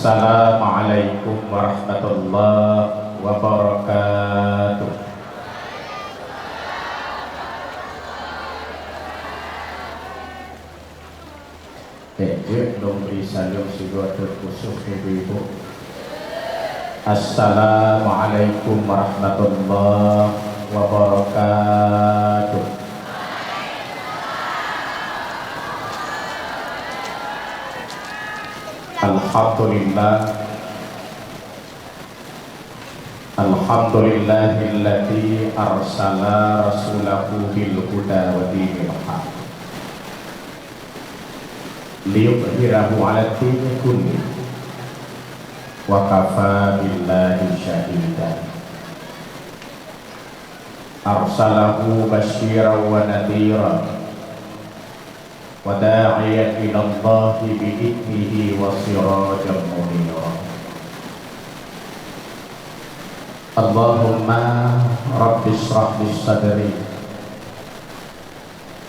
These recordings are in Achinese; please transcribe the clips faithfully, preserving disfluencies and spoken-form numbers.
Assalamualaikum warahmatullahi wabarakatuh. Ék jeuet lôn bri saleuem sigoe teuk khusos keu ibu-ibu. Assalamualaikum warahmatullahi wabarakatuh. Alhamdulillah. Alhamdulillahilladzi arsala rasulahu bil huda wa dinil haq liyudhhirahu 'alad dini kulli wa kafa billahi syahida. Arsalahu basyiran wa nadhira wa da'iyan ilallahi bi idnihi wa sirajan munira. Allahumma rabbi shrah li sadri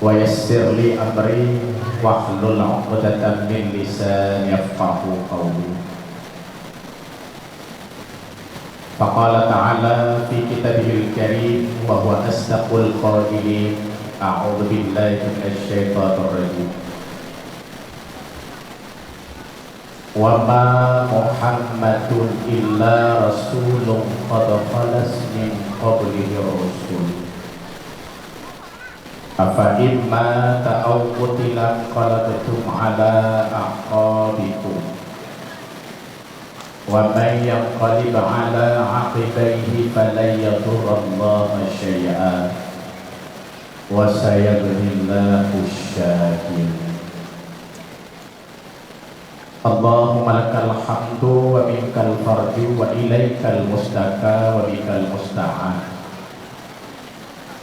wa yassir li amri wahlul 'uqdatam min lisani yafqahu qawli. Faqala ta'ala fi kitabihil karim wa huwa asdaqul qailin, a'udzu billahi minasy syaithanir rajim. Wa ma Muhammadun illa rasulun qad khalat min qablihir rusul. Afa in mata aw qutila inqalabtum ala a'qabikum. Wa man yanqalib ala aqibaihi falan yadurrallaha syai'a wa sayaghfirullahu syakirin. Allahumma lakal hamdu wa minkal farju wa ilaikal mustaka wa bikal musta'an.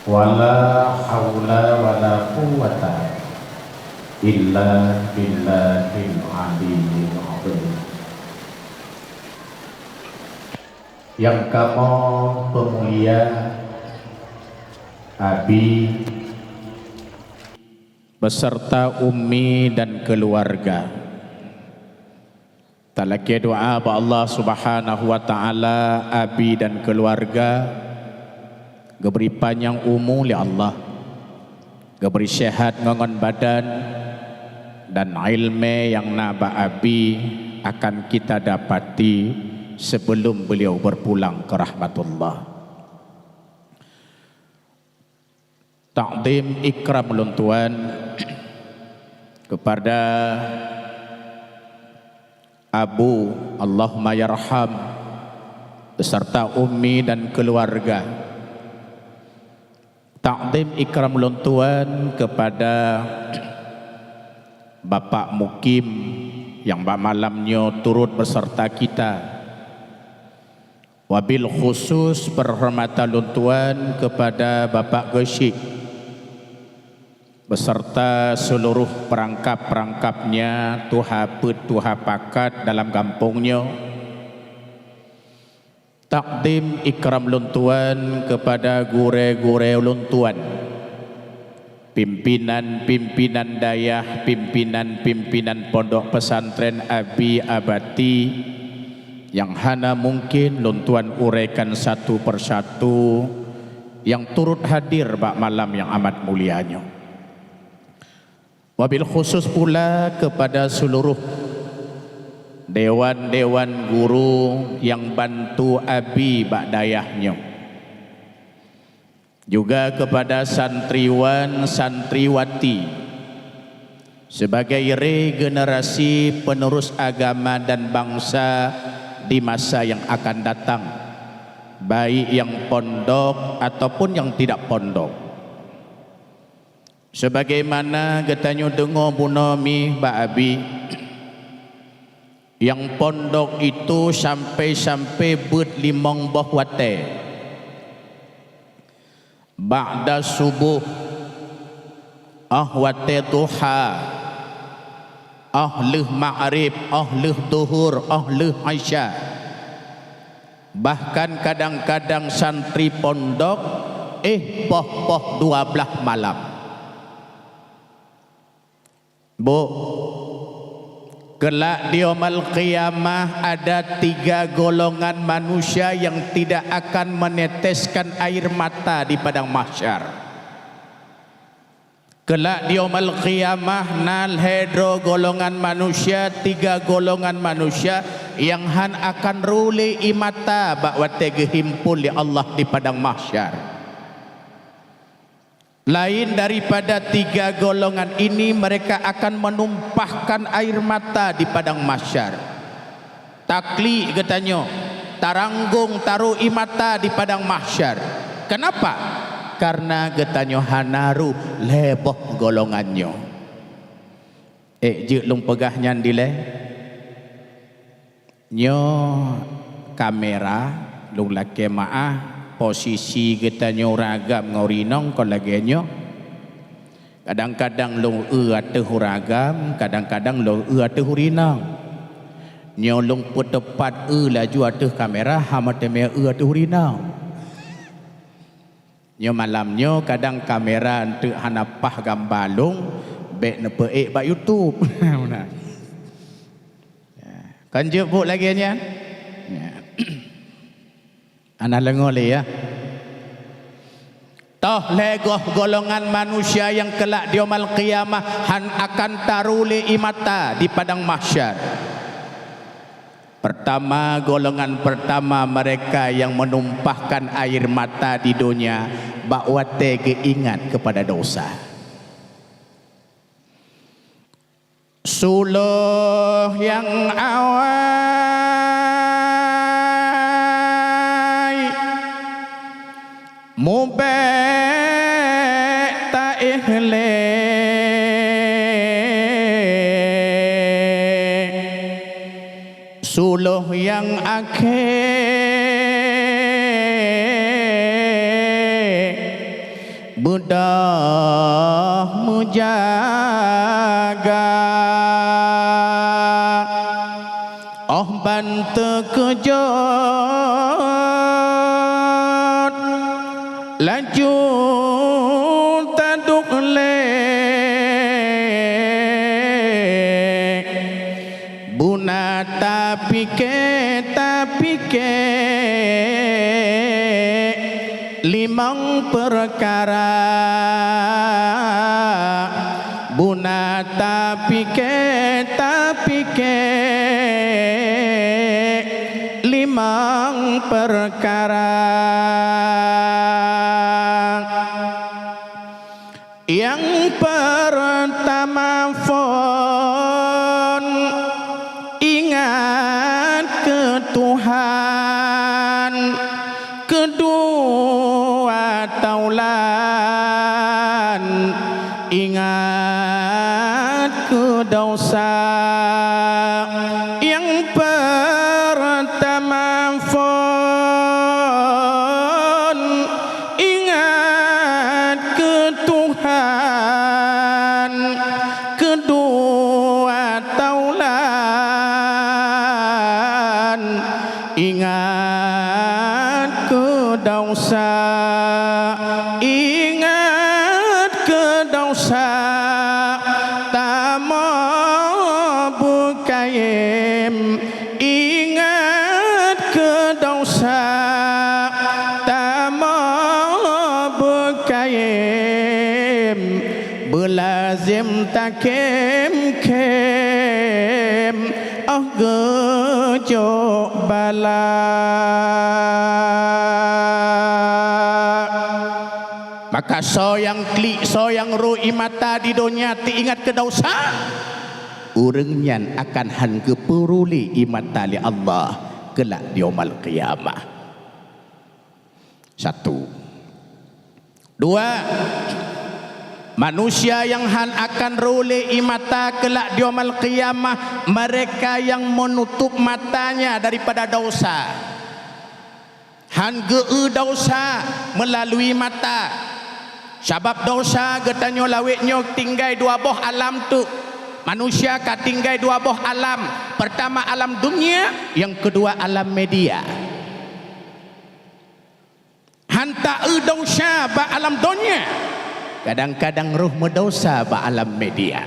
Wa la haula wa la quwwata illa billahil aliyyil azim. Nyang kamoe peumulia, Abi, beserta Ummi dan keluarga. Talakée doa bak Allah Subhanahu wa Ta'ala, Abi dan keluarga geubri panyang umu lé Allah, geubri seuhat ngon badan, dan iéleumé nyang na bak Abi akan kita dapati sebelum beliau berpulang ke rahmatullah. Takdim ikram ulôn tuan kepada Abu, Allahumma yarham, beserta Ummi dan keluarga. Takdim ikram ulôn tuan kepada Bapak Mukim nyang bak malam nyoe turut beserta kita. Wabil khusus peuhormatan lôn tuan kepada Bapak Geuchik beserta seluruh perangkap-perangkapnya, tuha peuet tuha pakat dalam gampông nyoe. Takdim ikram lôn tuan kepada gurée-gurée lôn tuan. Pimpinan-pimpinan dayah, pimpinan-pimpinan pondok pesantren Abi Abati nyang hana mungkin lôn tuan uraikan satu persatu nyang turut hadir bak malam nyang amat mulia nyoe. Wabil khusus pula kepada seluruh dewan-dewan guru nyang bantu Abi bak dayah nyoe. Juga kepada santriwan, santriwati, sebagai regenerasi penerus agama dan bangsa di masa yang akan datang, baik nyang pondok ataupun nyang tidak pondok. Sebagaimana geutanyoe deungoe bunoe mi bak Abi, nyang pondok itu sampai-sampai beuet limong boh watée. Ba'da subuh, óh watée duha, óh lheueh magrib, óh lheueh duhur, óh lheueh isya. Bahkan kadang-kadang santri pondok éh poh-poh dua blaih malam. Bu, Kelak di Yaumul Qiyamah ada tiga golongan manusia yang tidak akan meneteskan air mata di padang mahsyar. Kelak di Yaumul Qiyamah na lhée droe golongan manusia, tiga golongan manusia nyang hán akan rôh lé ie mata bak watée geuhimpol lé Allah di padang mahsyar. Lain daripada tiga golongan ini, mereka akan menumpahkan air mata di padang mahsyar. Taklik geutanyoe, taranggong taroh ie mata di padang mahsyar. Kenapa? Karena geutanyoe hana rôh lhée boh golongan nyoe. Ék jeuet lôn peugah nyan dilée. Nyoe kamera, lôn lakée meu'ah, posisi geutanyoe ureuëng agam ngon ureuëng inong kon lagée nyoe. Kadang-kadang lôn eu ateueh ureuëng agam, kadang-kadang lôn eu ateueh ureuëng inong. Nyoe lôn peuteupat eu laju ateueh kamera, hana teumé eu ateueh ureuëng inong. Nyoe malam nyoe kadang kamera eunteuk hana paih gamba lôn, bék neupeuék bak YouTube. Meunan. Ya. Kon jeuet buet lagée nyan? Ya. Hana deungoe lé, ya. Toh lhée goh golongan manusia nyang kelak di Yaumul Qiyamah hán akan taroh lé ie mata di padang mahsyar. Pertama, golongan pertama mereka yang menumpahkan air mata di dunia bak watée geuingat kepada dosa. Suloh nyang awai mubék taéh lé. Suloh nyang akhé beudôh meujaga. Óh ban teukeujot laju taduek lé. Beuna tapike, tapike limong peukara. Beuna tapike, tapike limong peukara. Nyang peurtama phon ingat keu Tuhan, keudua taulan ingat keu dosa. Nyang peurtama phon ingat keu Tuhan, keudua taulan ingat keu dosa, ingat keu dosa, tamoe beukayém. Ingat keu dosa, tamoe beukayém, beulazem takém-kém óh geujok bala. Maka soe nyang klik, soe nyang rô ie mata di donya teuingat keu dosa, ureuëng nyan akan hán geupeuruléh ie mata lé Allah keulak di Yaumul Qiyamah. Satu. Dua, manusia nyang hán akan rô lé ie mata keulak di Yaumul Qiyamah, mereka yang menutup matanya daripada dosa. Hán geu-eu dosa meulalui mata. Sabab dosa geutanyoe lawét nyoe tinggai dua boh alam teuk. Manusia ka tinggai dua boh alam. Pertama alam dunia, nyang keudua alam media. Hán ta-eu dosa bak alam donya, kadang-kadang rôh meudosa bak alam media.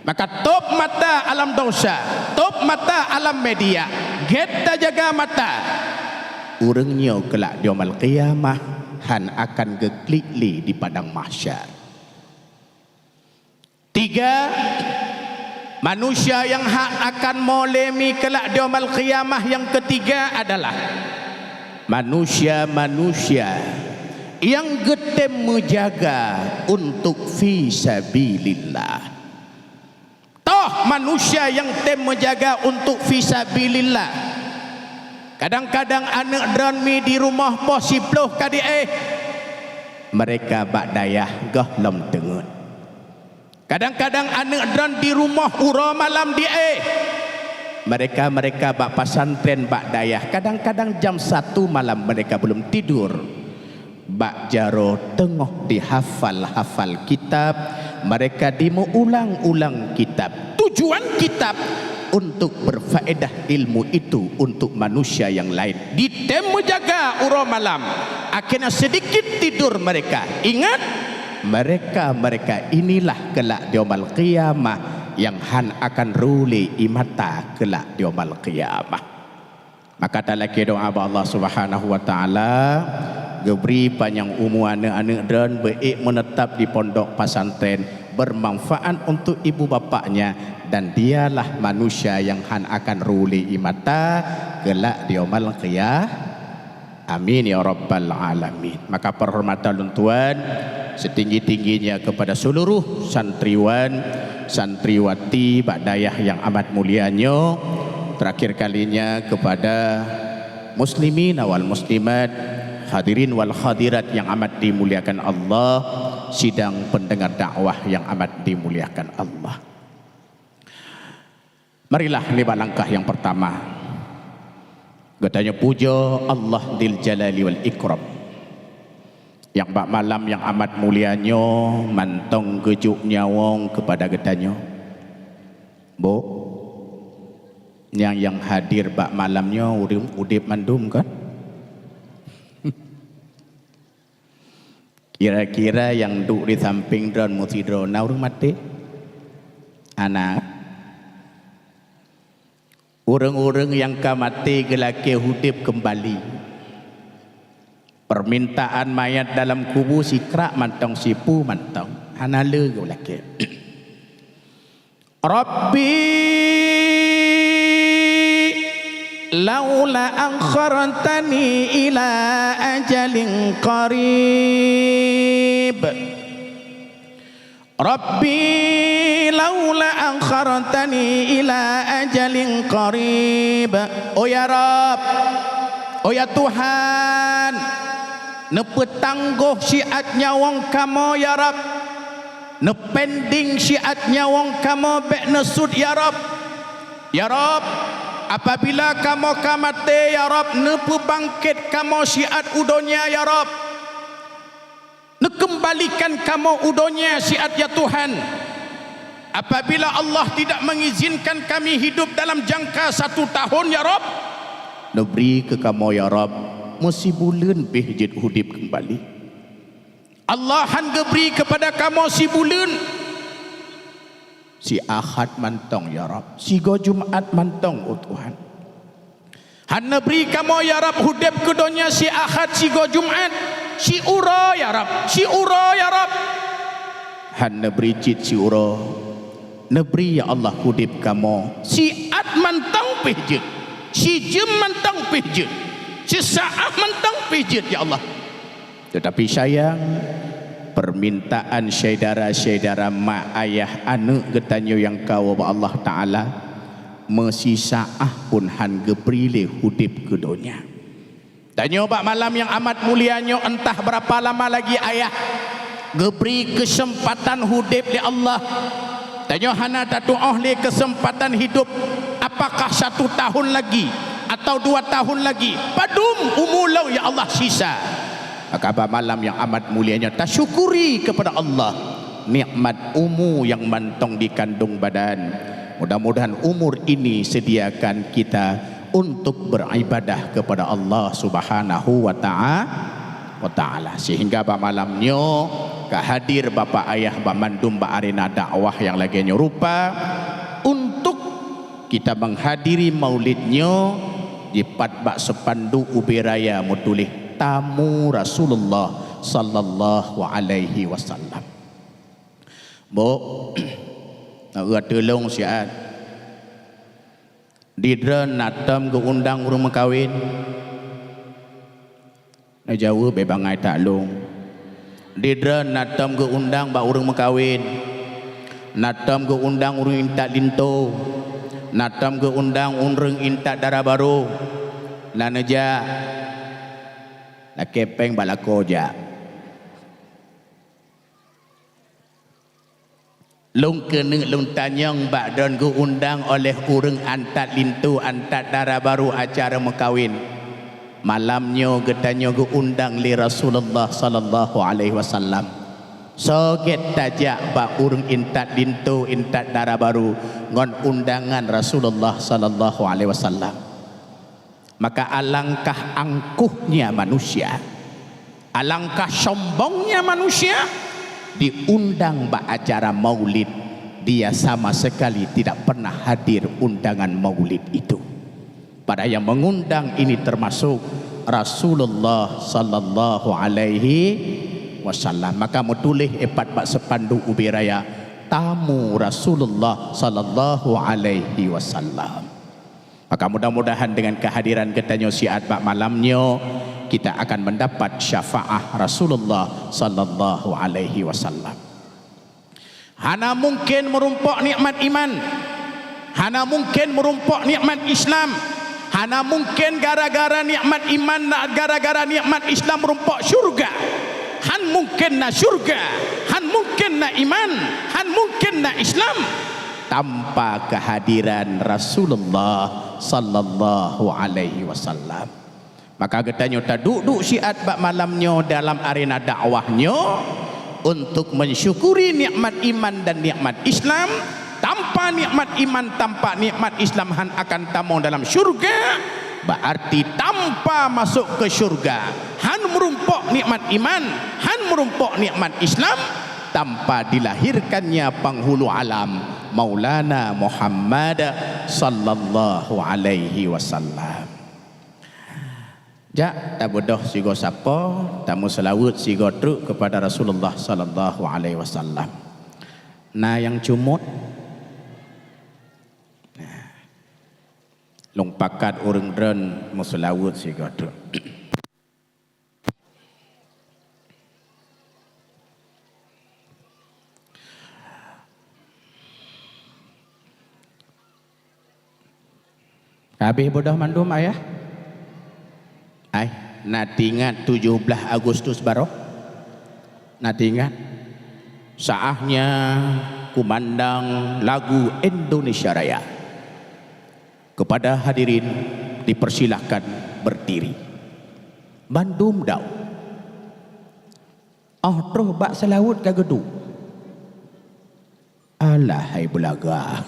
Maka tôb mata alam dosa, tôb mata alam media, gét tajaga mata. Ureuëng nyoe keulak di yaumul qiyamah hán akan geuklik lé di padang mahsyar. Tiga, manusia nyang hán akan molemi keulak di yaumul qiyamah nyang ketiga adalah manusia-manusia nyang geutem meujaga untuk fi sabilillah. Toh manusia nyang tem meujaga untuk fi sabilillah. Kadang-kadang aneuëk droeneuh di rumoh boh siploh ka diéh, mereka bak dayah gohlom teungeut. Kadang-kadang aneuëk droeneuh di rumoh uroe malam diéh, mereka-mereka bak pesantren, bak dayah, kadang-kadang jam satu malam mereka belum tidur. Bak jaroe teungoh dihafal-hafal kitab, mereka dimuulang-ulang kitab. Tujuan kitab untuk berfaedah ilmu itu untuk manusia nyang laén. Ditem meujaga uroe malam, akhirnya sedikit tidur mereka. Ingat, mereka-mereka inilah keulak di yaumul qiyamah nyang hán akan rôh lé ie mata keulak di yaumul qiyamah. Maka talakée doá bak Allah Subhanahu wa Taala, geubri panyang umu aneuëk-aneuëk droeneuh beuék meuneutab di pondok pesantren, bermanfaat untuk ibu bapaknya, dan dialah manusia nyang hán akan rôh lé ie mata keulak di yaumul qiyamah. Amin ya rabbal alamin. Maka penghormatan lôn tuan setinggi-tingginya kepada seluruh santriwan, santriwati bak dayah nyang amat mulia nyoe, terakhir kalinya kepada muslimin wal muslimat, hadirin wal hadirat nyang amat dimuliakan Allah, sidang pendengar dakwah nyang amat dimuliakan Allah. Marilah nibak langkah nyang pertama, geutanyoe pujoe Allah Dzil Jalali wal Ikram, nyang bak malam nyang amat mulia nyoe mantong geujok nyawöng keupada geutanyoe. Bu, nyang, nyang hadir bak malam nyoe ureuëng udeb mandum kan? Kira-kira nyang duek di sampéng droeneuh meusidroe na ureuëng maté? Hana. Ureuëng-ureuëng nyang ka maté geulakée udeb keumbali. Permintaan mayat dalam kubu sikrak mantong, sipu mantong, hana le geulakée. Rabbi, laula akhartani ila ajalin qarib. Rabbi, laula akhartani ila ajalin qarib. Oh ya Rabb, oh ya Tuhan, neupeutanggoh siat nyawöng kamoe ya Rabb. Neupending siat nyawöng kamoe bék neusut ya Rabb. Ya Rabb, apabila kamoe ka maté ya Rabb, neupeubangkét kamoe siat u donya ya Rabb. Neukeumbalikan kamoe u donya siat ya Tuhan. Apabila Allah tidak mengizinkan kami hidup dalam jangka satu tahun ya Rabb, neubri keu kamoe ya Rabb meusibuleuen béh jeuet udeb keumbali. Allah hán geubri keupada kamoe sibuleuen, si Ahad mantong ya Rabb, sigoe Jumat mantong oh Tuhan. Hán neubri kamoe ya Rabb udeb keu donya si Ahad sigoe Jumat, siuroe ya Rabb, siuroe ya Rabb. Hán neubri cit siuroe, neubri ya Allah udeb kamoe siat mantong pih jeuet, sijeuem mantong pih jeuet, sisaát mantong pih jeuet ya Allah. Teutapi sayang, permintaan syedara-syedara mak ayah aneuëk geutanyoe nyang ka woe bak Allah Taala, meusisaát pun hán geubri lé udeb keu donya. Tanyoe bak malam nyang amat mulia nyoe, entah beurapa lama lagi ayah geubri keuseumpatan udeb lé Allah. Tanyoe hana tatuoh lé keuseumpatan hidup, apakah satu tahun lagi atau dua tahun lagi? Padum umu lôn ya Allah sisa? Maka bak malam nyang amat mulia nyoe tasyukuri keupada Allah nikmat umu nyang mantong dikandong badan. Mudah-mudahan umur ini sediakan kita untuk beribadah kepada Allah Subhanahu wa ta'a-, wa ta'ala. Sehingga bak malam nyoe ka hadir bapak ayah banmandum bak arena dakwah nyang lagée nyoe rupa untuk kita menghadiri maulid nyoe, dipat bak seupanduk ubé raya meutuléh tamu Rasulullah sallallahu alaihi wasallam. Bok, na geuteulông siat. Di droeneuh na tom geuundang ureuëng meukawen? Neujaweueb lé bangai taklông. Di droeneuh na tom geuundang bak ureuëng meukawen? Na tom geuundang ureuëng intat linto? Na tom geuundang ureuëng intat dara barô? Na neujak? Lakée péng bak lakoe jak. Lôn keuneuk lôn tanyong bak droeneuh geuundang oleh ureuëng antat linto, antat dara barô acara meukawen. Malam nyoe geutanyoe geuundang lé Rasulullah sallallahu alaihi wasallam. Soe gét tajak bak ureuëng intat linto, intat dara barô ngon undangan Rasulullah sallallahu alaihi wasallam. Maka alangkah angkuhnya manusia, alangkah sombongnya manusia, diundang bak acara maulid, dia sama sekali tidak pernah hadir undangan maulid itu. Padahal yang mengundang ini termasuk Rasulullah sallallahu alaihi wasallam. Maka meutuléh ipat bak seupanduk ubé raya, tamu Rasulullah sallallahu alaihi wasallam. Maka mudah-mudahan dengan kehadiran geutanyoe siat bak malam nyoe, kita akan mendapat syafaah Rasulullah sallallahu alaihi wasallam. Hana mungkin meurumpok nikmat iman. Hana mungkin meurumpok nikmat Islam. Hana mungkin gara-gara nikmat iman, gara-gara nikmat Islam meurumpok syurga. Han mungkin na syurga, han mungkin na iman, han mungkin na Islam tanpa kehadiran Rasulullah sallallahu alaihi wasallam. Maka geutanyoe taduek-duek siat bak malam nyoe dalam arena dakwah nyoe untuk mensyukuri nikmat iman dan nikmat Islam. Tanpa nikmat iman, tanpa nikmat Islam han akan tamong dalam syurga. Berarti tanpa masuk ke syurga, han meurumpok nikmat iman, han meurumpok nikmat Islam, tanpa dilahirkannya penghulu alam, Maulana Muhammad sallallahu alaihi wasallam. Jak, tabeudôh sigoe sapo, tameuseulaweuet sigoe treuk kepada Rasulullah sallallahu alaihi wasallam. Na nyang cumot? Nah. Lôn pakat ureuëng droeneuh meuseulaweuet sigoe treuk. Ka habéh beudôh mandum, Ayah? Ai, na teuingat tujoh blaih Agustus baroe? Na teuingat? Saatnya kumandang lagu Indonesia Raya. Kepada hadirin dipersilahkan berdiri. Bandum dau. Oh, troh bak seulaweuet ka geuduek. Alah, hai beulaga.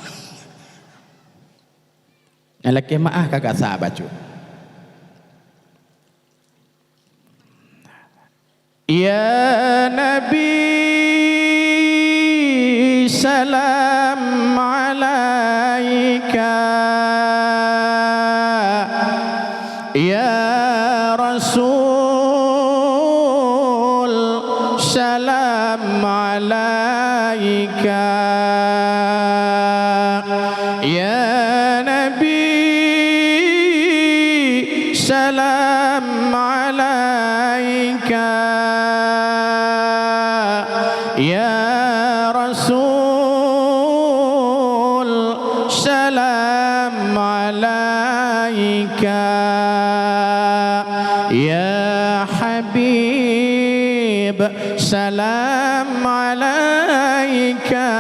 Nyang lakée meu'ah ka gasa bacut. Ya Nabi, salam alaika. Ya Rasul, salam alaika. Ya Nabi, salam alaika. Ya Rasul, salam alaika. Ya Habib, salam alaika.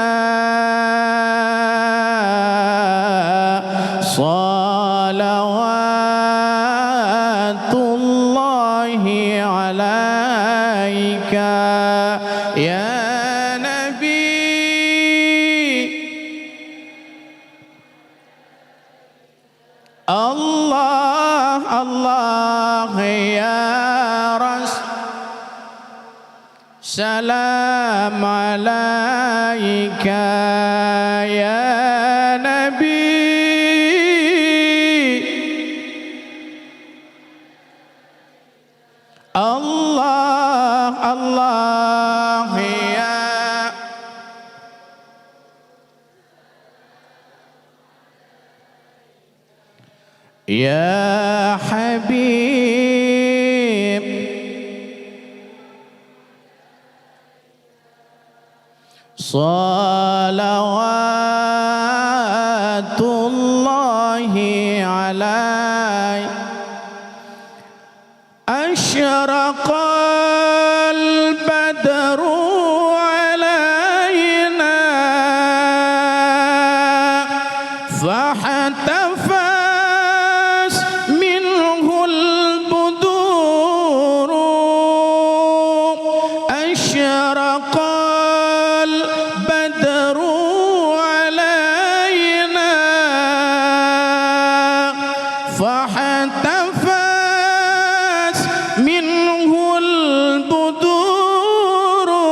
Salawatullahi alaika, ya Nabi. Allah, Allah, ya Ras-, Salam alaika ya Nabi. Allah, Allah, ya. Ya Habib, salawatullahi alaik. Asyraqal badru alaina, fahtafas minhul buduru. Asyraqal badru alaina, fahtafas minhul buduru,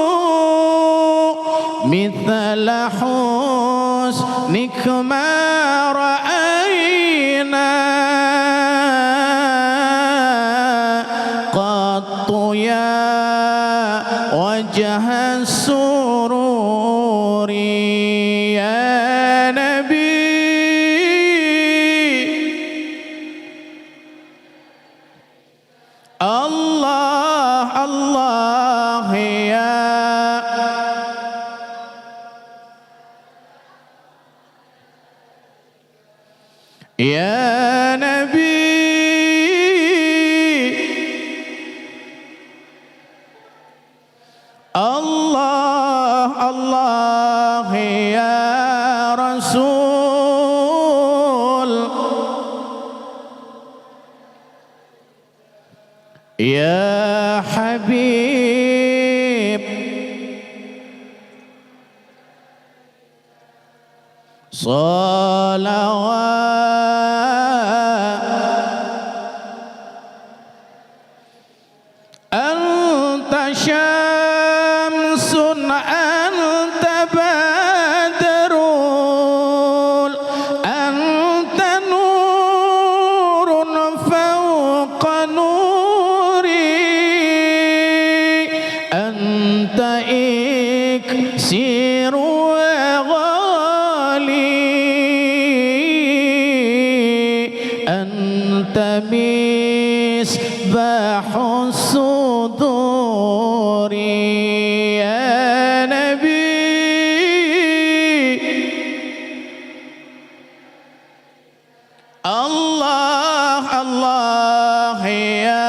mithla husnika ma ra'aina qattu ya wajhas sururi ya Nabi. Allah, Allah, ya. Ya Nabi. Allah, Allah, ya Rasul. Ya Habib. Salawat. Anta syamsun, anta badrun, anta nurun fauqa nuri, anta iksiru wa ghali, anta misbahus suduri, ya Nabi. Allah, Allah, ya,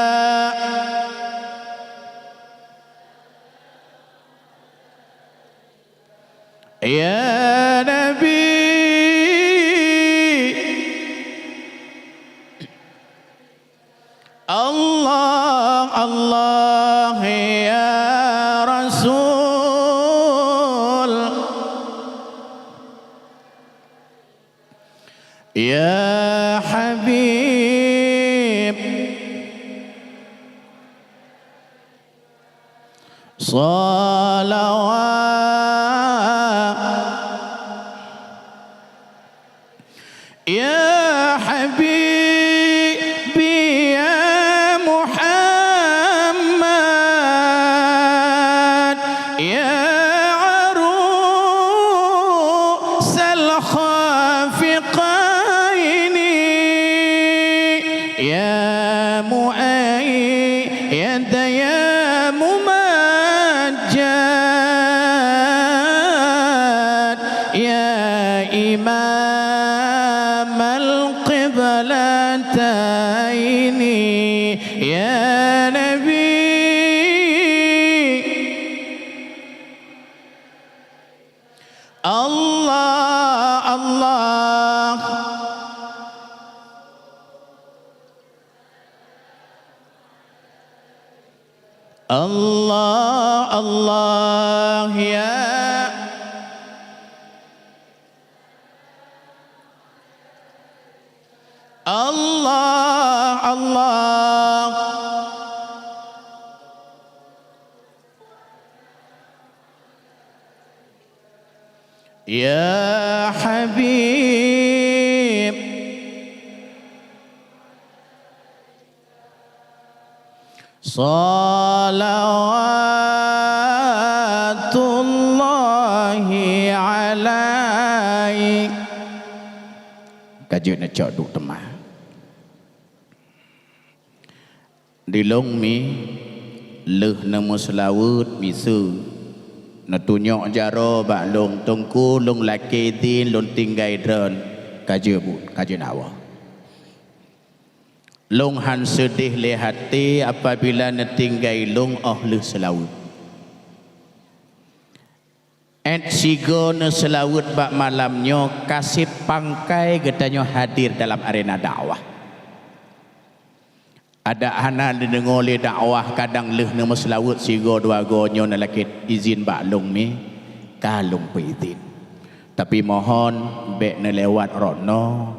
ya Nabi. Allah, Allah, ya Rasul. Ya Habib, salawat. Ya Habibi, ya Muhammad, ya Arusal Khafiqaini, ya Muayyad, ya Mumajjad, ya Imamal Qiblataini, ya Nabi. Allah, Allah. Allah, Allah, ya. Allah, Allah. Ya Habib, salawatullahi alaik. Ka jeuet neucok duek teuma. Di lôn mi, lheueh neumeuseulaweuet miseue, neutunyok jaroe bak lôn, Teungku, lôn lakée idhin lôn tinggai droen, ka jeuet buet, ka jeuet na woe. Lôn hán seudeh lé até apabila neutinggai lôn óh lheueh seulaweuet. Ét sigoe neuseulaweuet bak malam nyoe, ka sép pangkai geutanyoe hadir dalam arena dakwah. Adak hana neudeungoe lé dakwah, kadang lheueh neumeuseulaweuet sigoe dua goe nyoe neulakée izin bak lôn mi, ka lôn peuizin. Tapi mohon bék neulewat rot noe,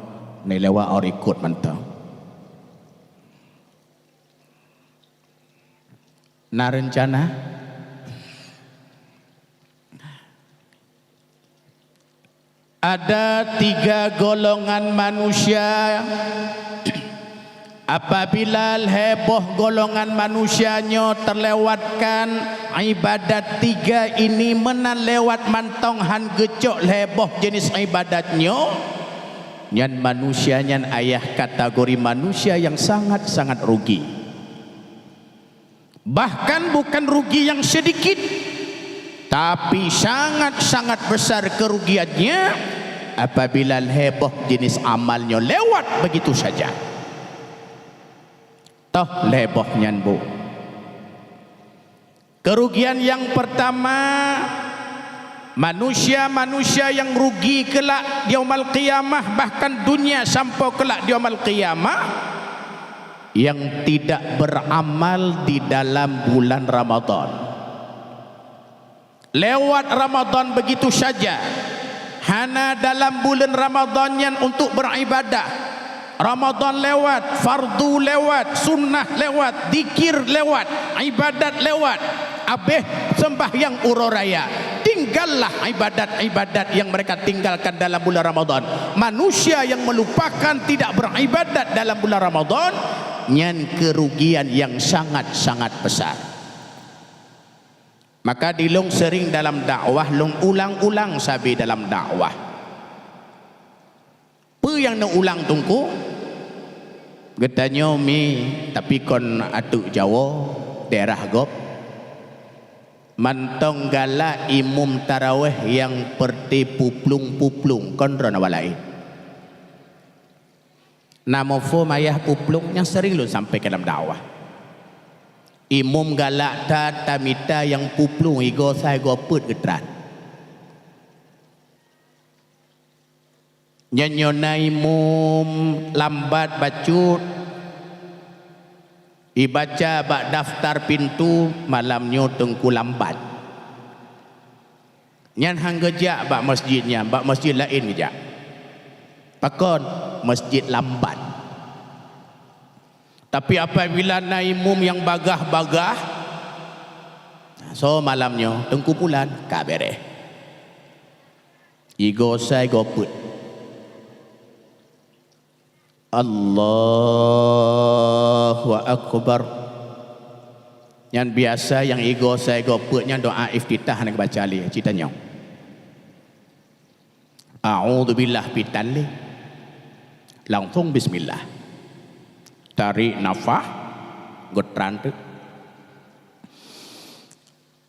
neulewat ôh rikot mantong. Na reuncana? Ada tiga golongan manusia, apabila lhée boh golongan manusia nyoe teulewatkan ibadat tiga ini meunan lewat mantong, hán geucok lhée boh jeuneuh ibadat nyoe, nyan manusia nyan ayah kategori manusia nyang sangat-sangat rugi. Bahkan bukan rugi yang sedikit, tapi sangat-sangat besar kerugiannya apabila lhée boh jeuneuh amal nyoe lewat begitu saja. Toh lhée boh nyan, Bu. Kerugian yang pertama, manusia-manusia yang rugi kelak di Yaumul Qiyamah, bahkan dunia sampoe kelak di Yaumul Qiyamah, yang tidak beramal di dalam bulan Ramadan. Lewat Ramadan begitu saja. Hana dalam bulan Ramadan nyan untuk beribadah. Ramadan lewat, fardu lewat, sunnah lewat, zikir lewat, ibadat lewat. Abéh sembahyang uroe raya. Tinggallah ibadat-ibadat yang mereka tinggalkan dalam bulan Ramadan. Manusia yang melupakan tidak beribadat dalam bulan Ramadan, nyan kerugian yang sangat-sangat besar. Maka di lôn sering dalam dakwah, lôn ulang-ulang sabe dalam dakwah. Peue nyang neuulang, Teungku? Geutanyoe mi, tapi kon ateueh Jawoe, daerah gob. Mantong galak imum taraweh nyang peureute puplueng-puplueng, kon droeneuh awak laén. Na muphom ayah puplueng nyang sering lôn sampaikan lam dakwah. Imum galak that tamita nyang puplueng, igoe sa igoe peuet geutrat. Nyan nyoe na imum lambat bacut, ibaca bak daftar pintu, malam nyoe Teungku lambat. Nyan hán geujak bak masjid nyan, bak masjid laén geujak. Pakon? Masjid lambat. Tapi apabila na imum nyang bagaih-bagaih, soe malam nyoe, Teungku Pulan, ka béréh. Igoe sa igoe peuet. Allahu Akbar. Nyan biasa nyang igoe sa igoe peuet nyan doa iftitah hana geubaca lé, cit tanyong. A'udzubillah pitan lé. Langsong bismillah. Tarék nafah, geutran teuk.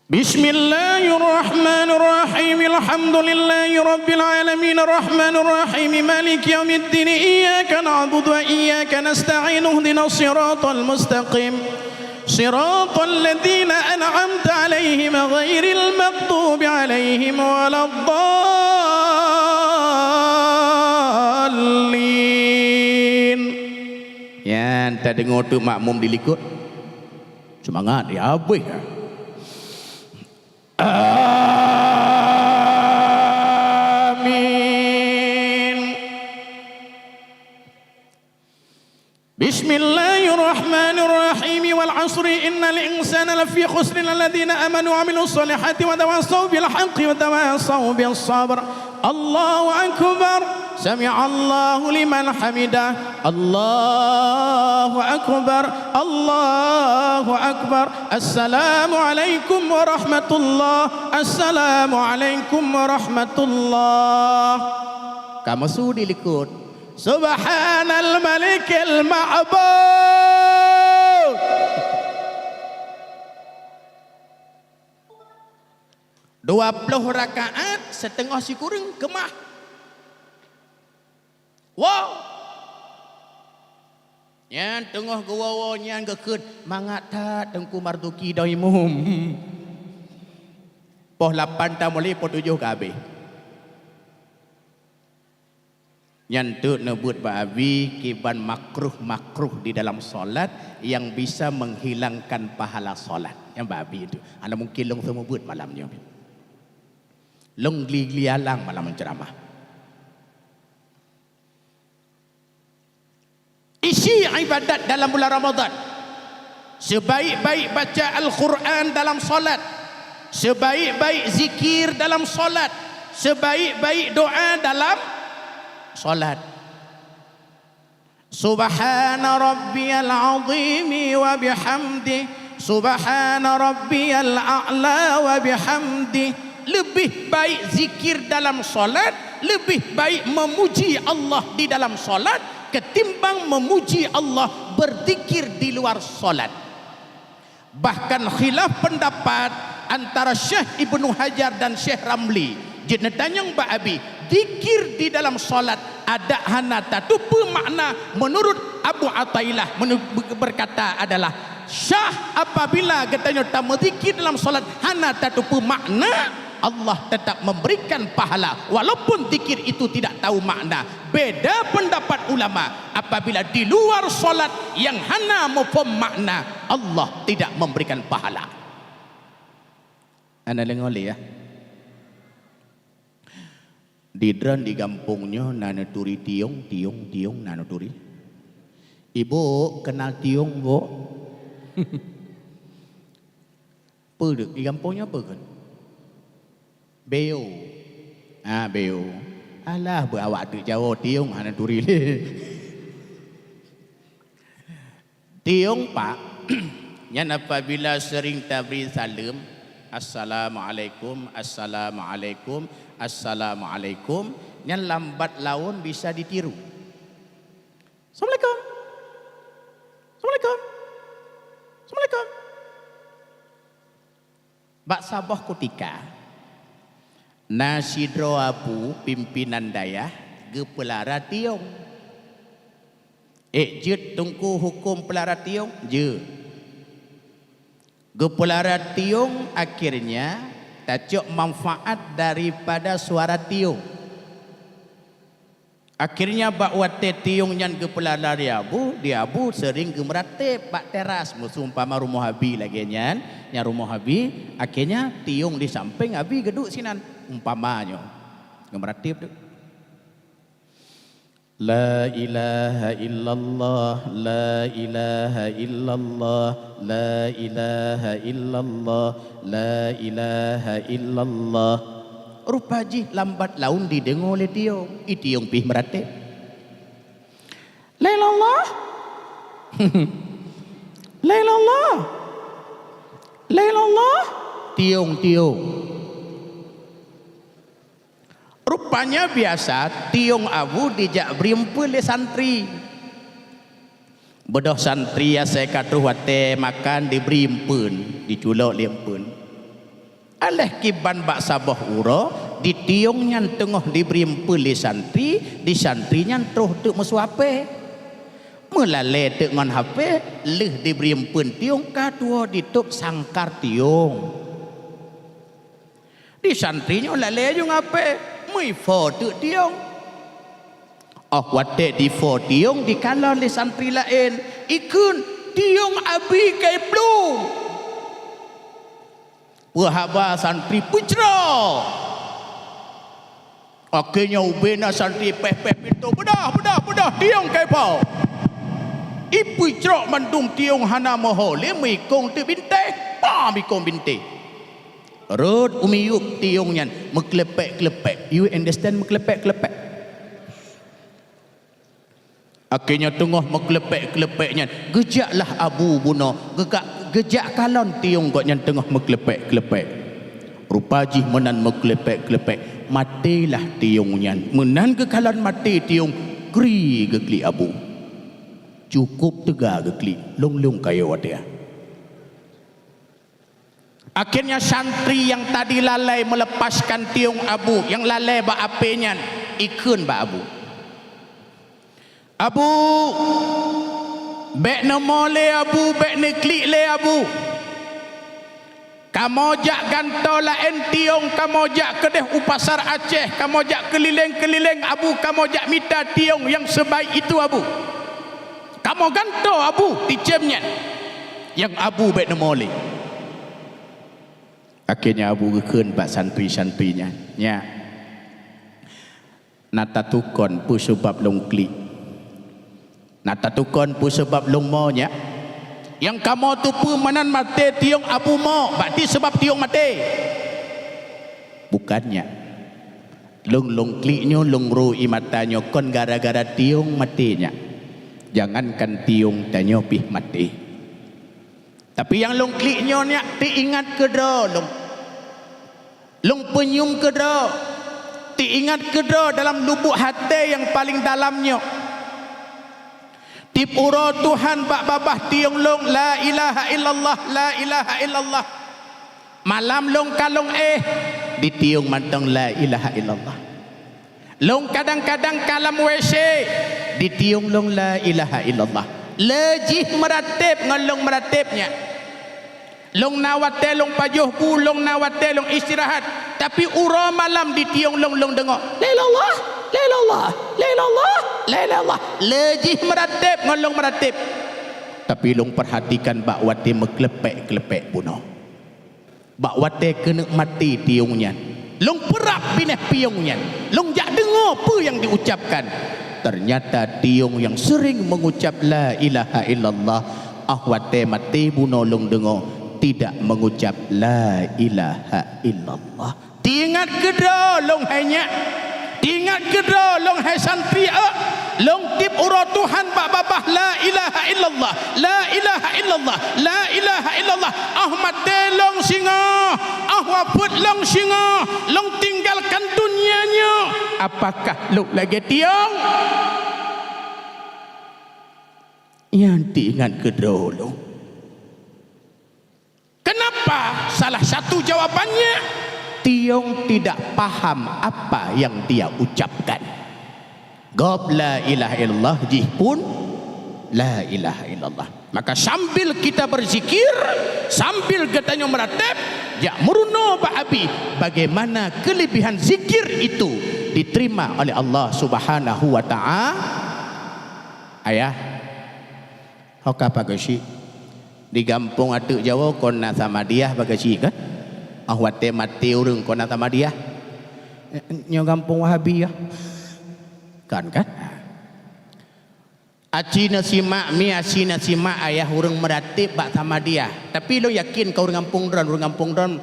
Bismillahirrahmanirrahim. Alhamdulillahi rabbil alamin. Arrahmanirrahim. Maliki yaumiddin. Iyyaka na'budu wa iyyaka nasta'in. Ihdinas siratal mustaqim. Siratal ladzina an'amta 'alaihim ghairil maghdubi 'alaihim waladdallin. Nyan tadeungoe teuk makmum di likot. Seumangat, ya habéh. Amin. Bismillahirrahmanirrahim. Wal 'asri innal insana lafi khusrin, alladzina amanu wa 'amilus shalihati wa tawashaw bil haqqi wa tawashaw bis sabr. Allahu Akbar. Sami'allahu liman hamidah. Allahu Akbar. Allahu Akbar. Assalamualaikum warahmatullah. Assalamualaikum warahmatullah. Kamoe su dilikot. Subhanal Malikil Ma'bud. Dua ploh rakaat, siteungoh sikureueng keumah. Wow! Nyan teungoh geuwoe-woe nyan geukheun, mangat that Teungku Marzuki dong imum. Poh lapan tamulai, poh tujoh ka habéh. Nyan teuk neubeuet bak Abi kiban makruh-makruh di dalam salat yang bisa menghilangkan pahala salat. Nyan bak Abi teuk. Hana mungkin lôn seumeubeuet malam nyoe. Lôn gli-gli alang malam ceramah. Isi ibadat dalam bulan Ramadan. Sebaik-baik baca Al-Quran dalam salat, sebaik-baik zikir dalam salat, sebaik-baik doa dalam salat. Subhana rabbiyal azimi wa bihamdi, subhana rabbiyal a'la wa bihamdi. Lebih baik zikir dalam salat, lebih baik memuji Allah di dalam salat ketimbang memuji Allah berzikir di luar salat. Bahkan khilaf pendapat antara Syekh Ibnu Hajar dan Syekh Ramli. Jeuet neutanyong bak Abi, zikir di dalam salat adak hana tateupeue makna menurut Abu Athaillah menu-, berkata adalah sah apabila geutanyoe tameuzikir dalam salat hana tateupeue makna, Allah tetap memberikan pahala walaupun zikir itu tidak tahu makna. Beda pendapat ulama, apabila di luar salat yang hana muphom makna, Allah tidak memberikan pahala. Hana deungoe lé, ya. Di droen di gampông nyoe na neuturi tiong, tiong, tiong na neuturi. Ibu kenal tiong, Bu? Peue di gampông nyoe peue kheun? Beo. Ah, beo. Alah, beu awak teuk Jawoe tiong hana turi lé. Tiong, Pak, nyan apabila sering tabri saleuem, "Assalamualaikum, assalamualaikum, assalamualaikum," nyan lambat laun bisa ditiru. "Assalamualaikum. Assalamualaikum. Assalamualaikum." Bak saboh kutika, na sidroe abu pimpinan dayah geupeulara tiong. Ék jeuet Teungku huköm peulara tiong? Jeuet. Geupeulara tiong, akhirnya tacok manfaat daripada suara tiong. Akhirnya bak watée tiong nyan geupeulara di abu, di abu sering geumeuratéb bak teras, meuseumpama rumoh abi lagée nyan, nyang rumoh abi, akhirnya tiong di sampéng abi geuduek sinan, umpama nyoe, geumeuratéb tu. La ilaha illallah, la ilaha illallah, la ilaha illallah, la ilaha illallah. Rupa jih lambat laun dideungoe lé tiong, i tiong pih meuratéb. La ilallah. La ilallah. La ilallah. Tiong, tiong. Rupanya biasa tiong abu dijak bri eumpeuen lé santri. Beudôh santri asai ka troh watée makan dibri eumpeuen, diculok lé eumpeuen. Aléh kiban bak saboh uroe, di tiong nyan teungoh dibri eumpeuen lé santri, di santri nyan troh teuk meusuapée. Meulalée teuk ngon hapée, lheueh dibri eumpeuen tiong ka tuwoe ditôb sangkar tiong. Di santri nyoe lalée aju ngon hapée, meuiphô teuk tiong. Óh watée diphô tiong dikalon lé santri laén, ikheun, "Tiong abi ka iplueng." Peuhaba santri peucrok. Akhé nyoe ubé na santri péh-péh pintoe, "Beudôh, beudôh, beudôh, tiong ka iphô." Ipeucrok mandum tiong hana meuho lé meuikong teuk bintéh, pam ikong bintéh. Rhot u miyueb tiong nyan meukleupek-kleupek. You understand meukleupek-kleupek? Akhé nyoe teungoh meukleupek-kleupek nyan, geujaklah Abu bunoe, geujak, geujak kalon tiong gobnyan teungoh meukleupek-kleupek. Rupa jih meunan meukleupek-kleupek, matélah tiong nyan. Meunan geukalon maté tiong, kri geuklik Abu. Cukup teuga geuklik, lôn-lôn kayô watée. Akhirnya santri yang tadi lalai melepaskan tiong Abu, nyang lalai bak apée nyan, ikheun bak Abu, "Abu, bék neumo lé Abu, bék neuklik lé Abu. Kamoe jak gantoe laén tiong, kamoe jak keudeh u Pasar Aceh, kamoe jak keulileng-keulileng Abu, kamoe jak mita tiong nyang sebaik itu Abu. Kamoe gantoe Abu ticém nyan, nyang Abu bék neumo lé." Akhirnya Abu geukheun bak santri-santri nyan, "Nyak, na tatukon peue seubab lôn klik? Na tatukon peue seubab lôn mo, Nyak? Nyang kamoe teupeue meunan maté tiong Abu mo, bak ti seubab tiong maté?" "Bukan, Nyak. Lôn, lôn klik nyoe lôn ro ie mata nyoe kon gara-gara tiong maté, Nyak. Jangankan tiong, tanyoe pih maté. Tapi nyang lôn klik nyoe, Nyak, teuingat keudroe lôn. Lôn peunyum keudroe, teuingat keudroe dalam lubuk até nyang paleng dalam nyoe. Tieb uroe Tuhan bak babah tiong lôn, 'La ilaha illallah, la ilaha illallah.' Malam lôn ka lôn éh, ditiong mantong 'La ilaha illallah.' Lôn kadang-kadang ka lam WC, ditiong lôn 'La ilaha illallah.' Lé jih meuratéb ngon lôn meuratéb, Nyak. Lôn na watée lôn pajoh bu, lôn na watée lôn istirahat, tapi uroe malam ditiong lôn, lôn deungoe, 'La ilaha illallah, la ilaha illallah, la ilaha illallah, la ilaha illallah.' Lé jih meuratéb ngon lôn meuratéb. Tapi lôn peurhatikan bak watée meukleupek-kleupek bunoe. Bak watée keuneuk maté tiong nyan, lôn peurab binéh piong nyan, lôn jak deungoe peue nyang jiucapkan. Teunyata tiong nyang seuring meungucap 'La ilaha illallah', óh watée maté bunoe lôn deungoe tidak meungucap 'La ilaha illallah.' Teuingat keudroe lôn, hai nyak. Teuingat keudroe lôn, hai santri, ék. Lôn tieb uroe Tuhan bak babah 'La ilaha illallah, la ilaha illallah, la ilaha illallah.' Óh maté lôn singoh, óh wafeuet lôn singoh, lôn tinggalkan dunia nyoe, apakah lôn lagée tiong?" Nyan teuingat keudroe lôn. Kenapa? Salah satu jawabannya, tiong tidak paham apa yang dia ucapkan. Gob la ilaha illallah, jih pun la ilaha illallah. Maka sambil kita berzikir, sambil geutanyoe meuratéb, jak meurunoe bak Abi, bagaimana kelebihan zikir itu diterima oleh Allah Subhanahu wa Ta'ala. Ayah, Ho ka pageusyiek. Di gampông ateueh Jawoe kon na Samadiyah pageusyiek kan? Óh watée maté ureuëng kon na Samadiyah. Nyoe gampông Wahabi ya. Kan, kan? Aci na simak, mi aci na simak ayah ureuëng meuratéb bak Samadiyah. Tapi lôn yakin ka ureuëng gampông droen, ureuëng gampông droen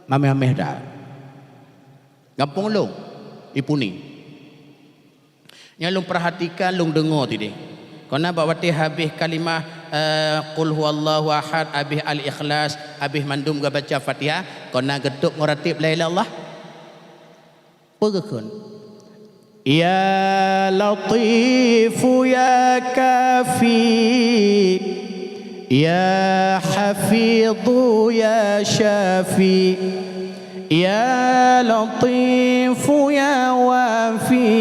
mameh-mameh dak. Gampông lôn, Ipuni. Nyang lôn peurhatikan, lôn deungoe tadi. Kona bak watée habéh kalimah, eh, Qul huwallahu ahad, habéh Al-Ikhlas, habéh mandum geubaca Fatihah, kona geutôb ngon ratéb la ilaha illallah. Peue geukheun? Ya Latifu ya Kafi, ya Hafidhu ya Syafi. Ya Latifu ya Wafi,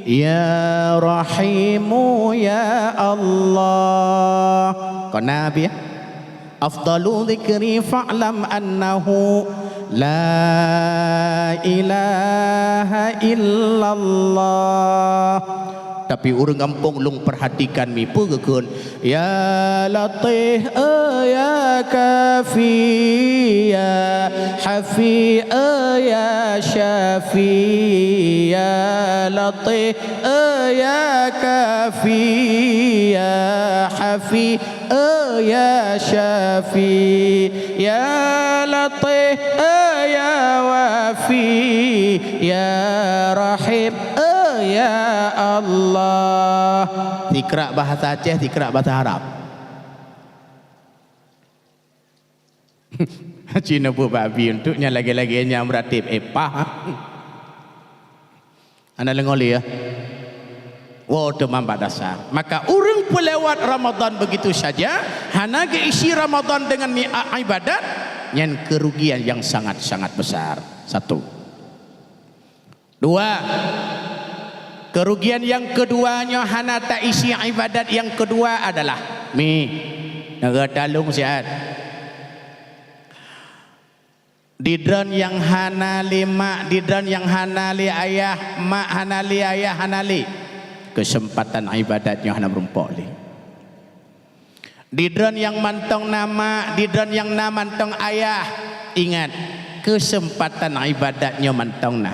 ya Rahimu ya Allah. Kona Abi ya. Afdalu dzikri fa'lam annahu la ilaha illallah. Tapi ureuëng gampông lôn peurhatikan mi peue geukheun. Ya Latih, eh, ya Kafi, ya Hafi, eh, ya Syafi, ya Latih, eh, ya Kafi, ya Hafi, eh, ya Syafi, ya Latif, eh, ya Wafi, ya Rahim, eh, ya Allah. Sikrak bahasa Aceh, sikrak bahasa Arab. Cina buet babi untuk nyang lagèe-lagèe nyang meuratéb epah. Hana leungol ya. Woe teuma bak dasar. Maka ureueng peulewat Ramadan begitu saja, hana geuisi Ramadan dengan ni-, a-, ibadat, nyan kerugian yang sangat-sangat besar. Satu. Dua, kerugian yang kedua nyoe hana taisi ibadat yang kedua adalah mi. Nanggroe taleueng siat. Di droeneuh nyang hana lé mak, di droeneuh nyang hana lé ayah, mak hana lé, ayah hana lé, keuseumpatan ibadat nyoe hana meurumpok lé. Di droeneuh nyang mantong na mak, di droeneuh nyang na mantong ayah, ingat, keuseumpatan ibadat nyoe mantong na.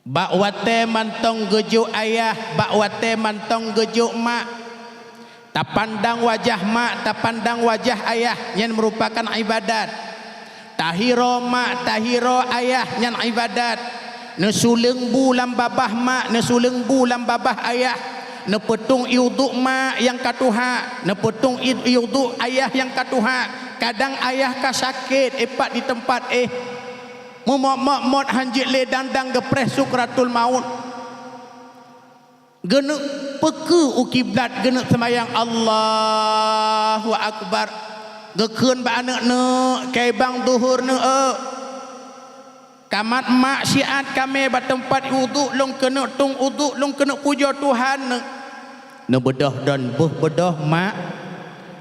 Bak watèe mantong geujok ayah, bak watèe mantong geujok mak, tapandang wajah mak, tapandang wajah ayah, nyan meurupakan ibadat. Tahiro mak, tahiro ayah, nyan ibadat. Neusuleueng bu lam babah mak, neusuleueng bu lam babah ayah, neupeutong ié uduk mak nyang ka tuha, neupeutong i-, ié uduk ayah nyang ka tuha. Kadang ayah ka sakét, ipat di teumpat éh. Meumot-mot han jeuet lé dang-dang geupreh sukratul maut. Geuneuk peukeue u kiblat, geuneuk seumayang, Allahu Akbar. Geukheun bak aneuk, "Neuk, keu bang duhur neuk, eu." Kamat mak siat kamé bak teumpat uduk, lôn keuneuk tong uduk, lôn keuneuk pujoe Tuhan neuk. Neubeudôh dan beuh beudôh mak,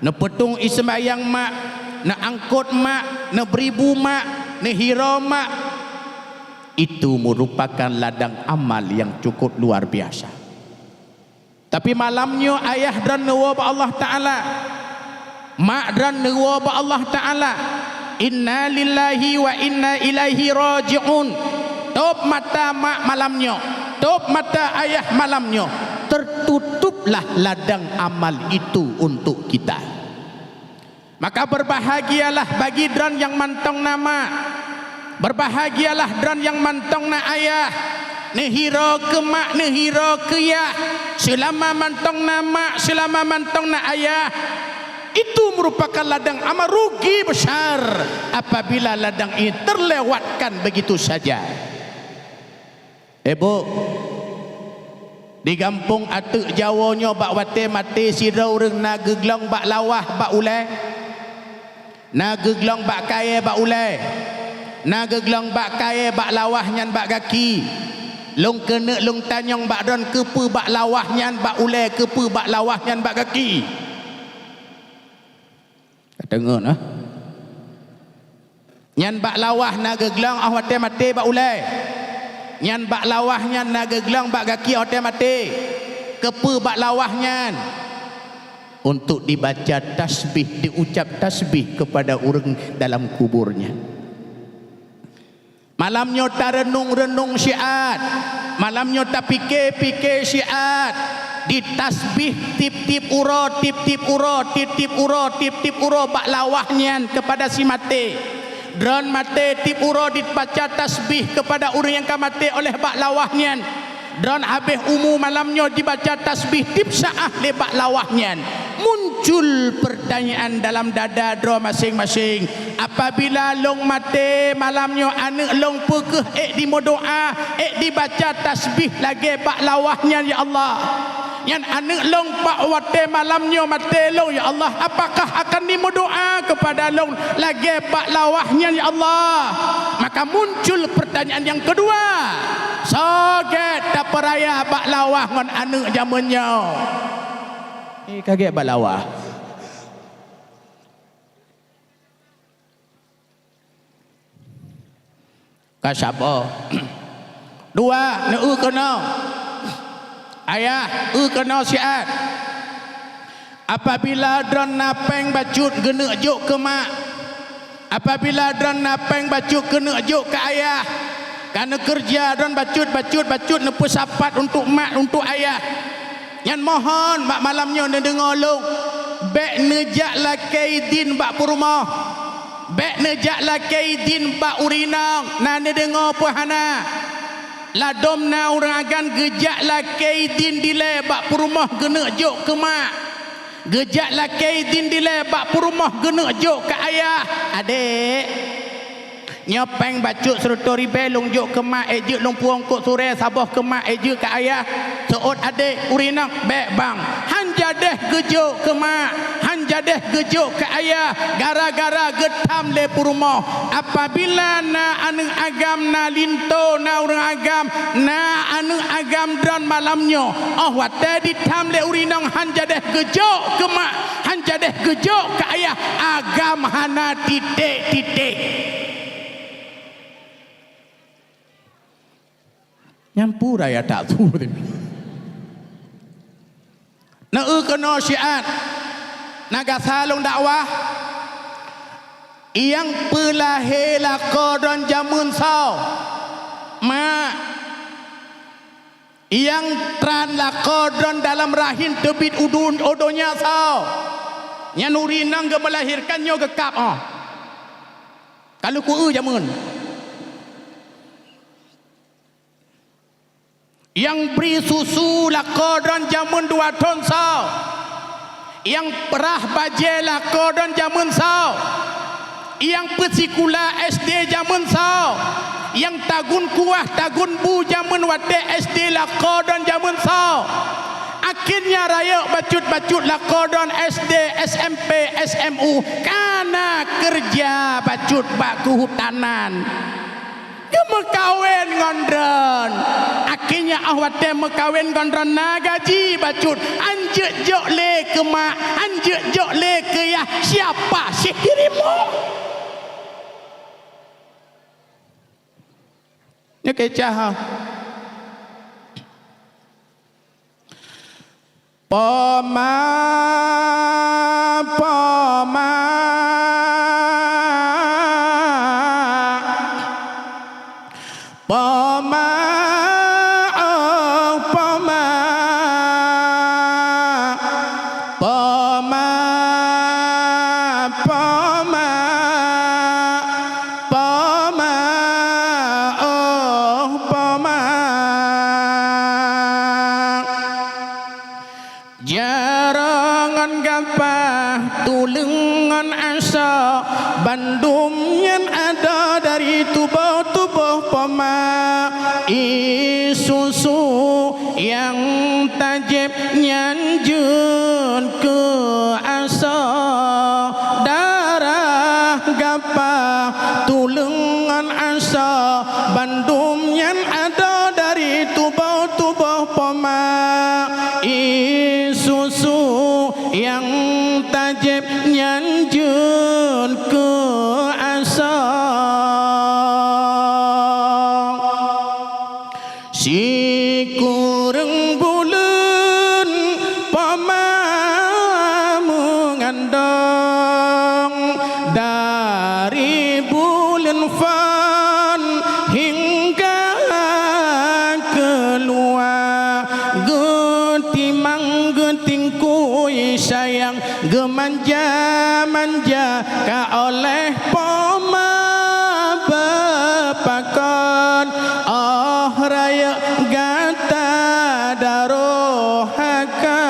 neupeutong ié seumayang mak, neuangkot mak, neubri bu mak, neuhiro mak. Itu merupakan ladang amal yang cukup luar biasa. Tapi malam nyoe ayah droeneuh neuwoe bak Allah Taala. Mak droeneuh neuwoe bak Allah Taala. Inna lillahi wa inna ilaihi raji'un. Tôb mata mak malam nyoe, tôb mata ayah malam nyoe, tertutuplah ladang amal itu untuk kita. Maka berbahagialah bagi droeneuh nyang mantong na mak. Berbahagialah droeneuh nyang mantong na ayah. Neuhiro keu mak, neuhiro keu yah. Seulama mantong na mak, seulama mantong na ayah, itu merupakan ladang amal, rugi besar apabila ladang ini terlewatkan begitu saja. Eh, Bu, di gampông ateueh Jawoe nyoe bak watèe maté sidroe ureueng na geuglong bak lawah bak ulèe. Na geuglong bak kayèe bak ulèe. Na geuglong bak kayèe bak lawah nyan bak gaki. Lôn keuneuk lôn tanyong bak droeneuh keupeue bak lawah nyan bak ulèe, keupeue bak lawah nyan bak gaki. Ka teungeut, ah. Nyan bak lawah na geuglong óh watèe maté bak ulèe. Nyan bak lawah nyan na geuglong bak gaki óh watèe maté. Keupeue bak lawah nyan? Untuk dibaca tasbih, diucap tasbih kepada ureueng dalam kuburnya. Malam nyoe tareunong-reunong siat. Malam nyoe tapike-pike siat. Ditasbih tiep-tiep uroe, tiep-tiep uroe, tiep-tiep uroe, tiep-tiep uroe bak lawah nyan keupada si maté. Droeneuh maté tiep uroe dibaca tasbih keupada ureueng nyang ka maté oleh bak lawah nyan. Droeneuh habéh umu malam nyoe dibaca tasbih tiep saát lé bak lawah nyan. Muncul peurtanyaan dalam dada droe maséng-maséng, "Apabila lôn maté malam nyoe, aneuk lôn peu kheueh ék dimeudoá, ék dibaca tasbih lagèe bak lawah nyan, ya Allah? Nyan aneuk lôn bak watèe malam nyoe maté lôn, ya Allah, apakah akan dimeudoá keupada lôn lagèe bak lawah nyan, ya Allah?" Maka muncul peurtanyaan nyang keudua, soe gèt tapeuraya bak lawah ngon aneuk jameun nyoe? Eh, ka gèt bak lawah. Ka saboh. Dua, neueu keunoe. Ayah, eu keunoe siat. Apabila droeneuh na pèng bacut geuneuk jok keu mak, apabila droeneuh na pèng bacut keuneuk jok keu ayah, ka neukeureuja droeneuh bacut, bacut, bacut neupeusapat untuk mak, untuk ayah. Nyan mohon bak malam nyoe neudeungoe lôn, bèk neujak lakèe idin bak peurumoh. Bék neujak lakée idin bak ureuëng inong, na neudeungoe peue hana. Ladom na ureuëng agam geujak lakée idin dilée bak peurumoh geuneuk jok keu mak. Geujak lakée idin dilée bak peurumoh geuneuk jok keu ayah. Adék, nyoe péng bacut sireutôh ribée lôn jok keu mak, ék jeuet lôn puwoe eungkôt surée saboh keu mak, ék jeuet keu ayah. Seuôt adék, ureuëng inong, bék bang. Han jadéh geujok keu mak, han jadéh geujok keu ayah, gara-gara geutham lé peurumoh. Apabila na aneuëk agam, na linto, na ureuëng agam, na aneuëk agam droen malam nyoe, óh watée ditham lé ureuëng inong han jadéh geujok keu mak, han jadéh geujok keu ayah, agam hana titék-titék. Nyan peue raya that su teuh. Neu keunoe syiat, na gasa lôn dakwah, nyang peulahé lakoe droen jameun soe? Mak. Nyang tran lakoe droen dalam rahim teubiet u dun-, u donya soe? Nyan ureuëng inong geumeulahérkan nyoe geukab óh. Ka lheueh kueu jameun. Nyang bri susu lakoe droen jameun dua thon soe? Nyang peurah bajée lakoe droen jameun soe? Nyang peusikula S D jameun soe? Nyang tagun kuah tagun bu jameun watée S D lakoe droen jameun soe? Akhirnya rayeuk bacut-bacut lakoe droen S D, S M P, S M U kana keureuja bacut bak keuhutanan. Geumeukawen ngon droen. Akhirnya óh watée meukawen ngon droen na gaji bacut. Han jeuet jok lé keu mak, han jeuet jok lé keu yah, siapa sih dirimu? Nyoe keucah. Poma, poma, poma, oh poma, poma, poma, poma, oh poma. Jaroe ngon gapah, tuleueng ngon asoe, bandum nyan adoe dari tuboh-tuboh poma. Ie susu nyang tajieb nyan jeuet keu asoe, darah gapah, tuleueng ngon asoe, bandum nyan adoe dari tuboh-tuboh poma. Ie susu nyang tajieb nyan jeuet keu asoe. Sikureueng buleuen poma meugandong, dari buleuen phon hingga keuluwa, geutimang geutingkui sayang, geumanja-manja ka oleh poma beupakon, óh rayeuk gata darohaka.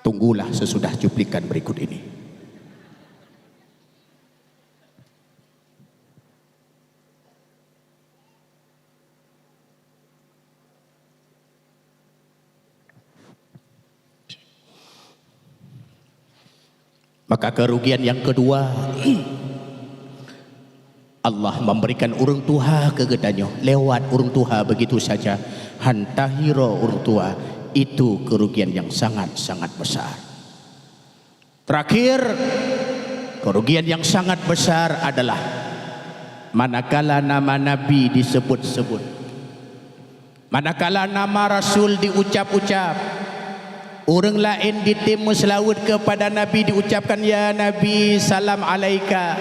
Tunggulah sesudah cuplikan berikut ini. Maka kerugian yang kedua, Allah memberikan ureuëng tuha keu geutanyoe lewat ureuëng tuha begitu saja, han tahiro ureuëng tuha, itu kerugian yang sangat-sangat besar. Terakhir, kerugian yang sangat besar adalah manakala nama Nabi disebut-sebut, manakala nama Rasul diucap-ucap, ureuëng laén ditem meuseulaweuet keupada Nabi diucapkan, "Ya Nabi, salam alaika.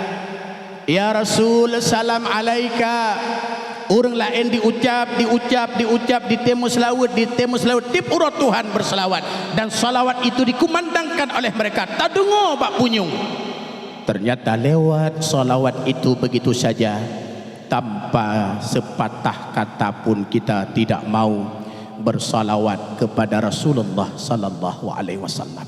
Ya Rasul, salam alaika." Ureuëng laén diucab, diucab, diucab, ditée meuseulaweuet, ditée meuseulaweuet, tieb uroe Tuhan beuseulaweuet, dan seulaweuet itu dikumandangkan oleh mereka, tadeungoe bak punyueng. Ternyata lewat seulaweuet itu begitu saja, tanpa sepatah kata pun kita tidak mau bersalawat kepada Rasulullah sallallahu alaihi wasallam.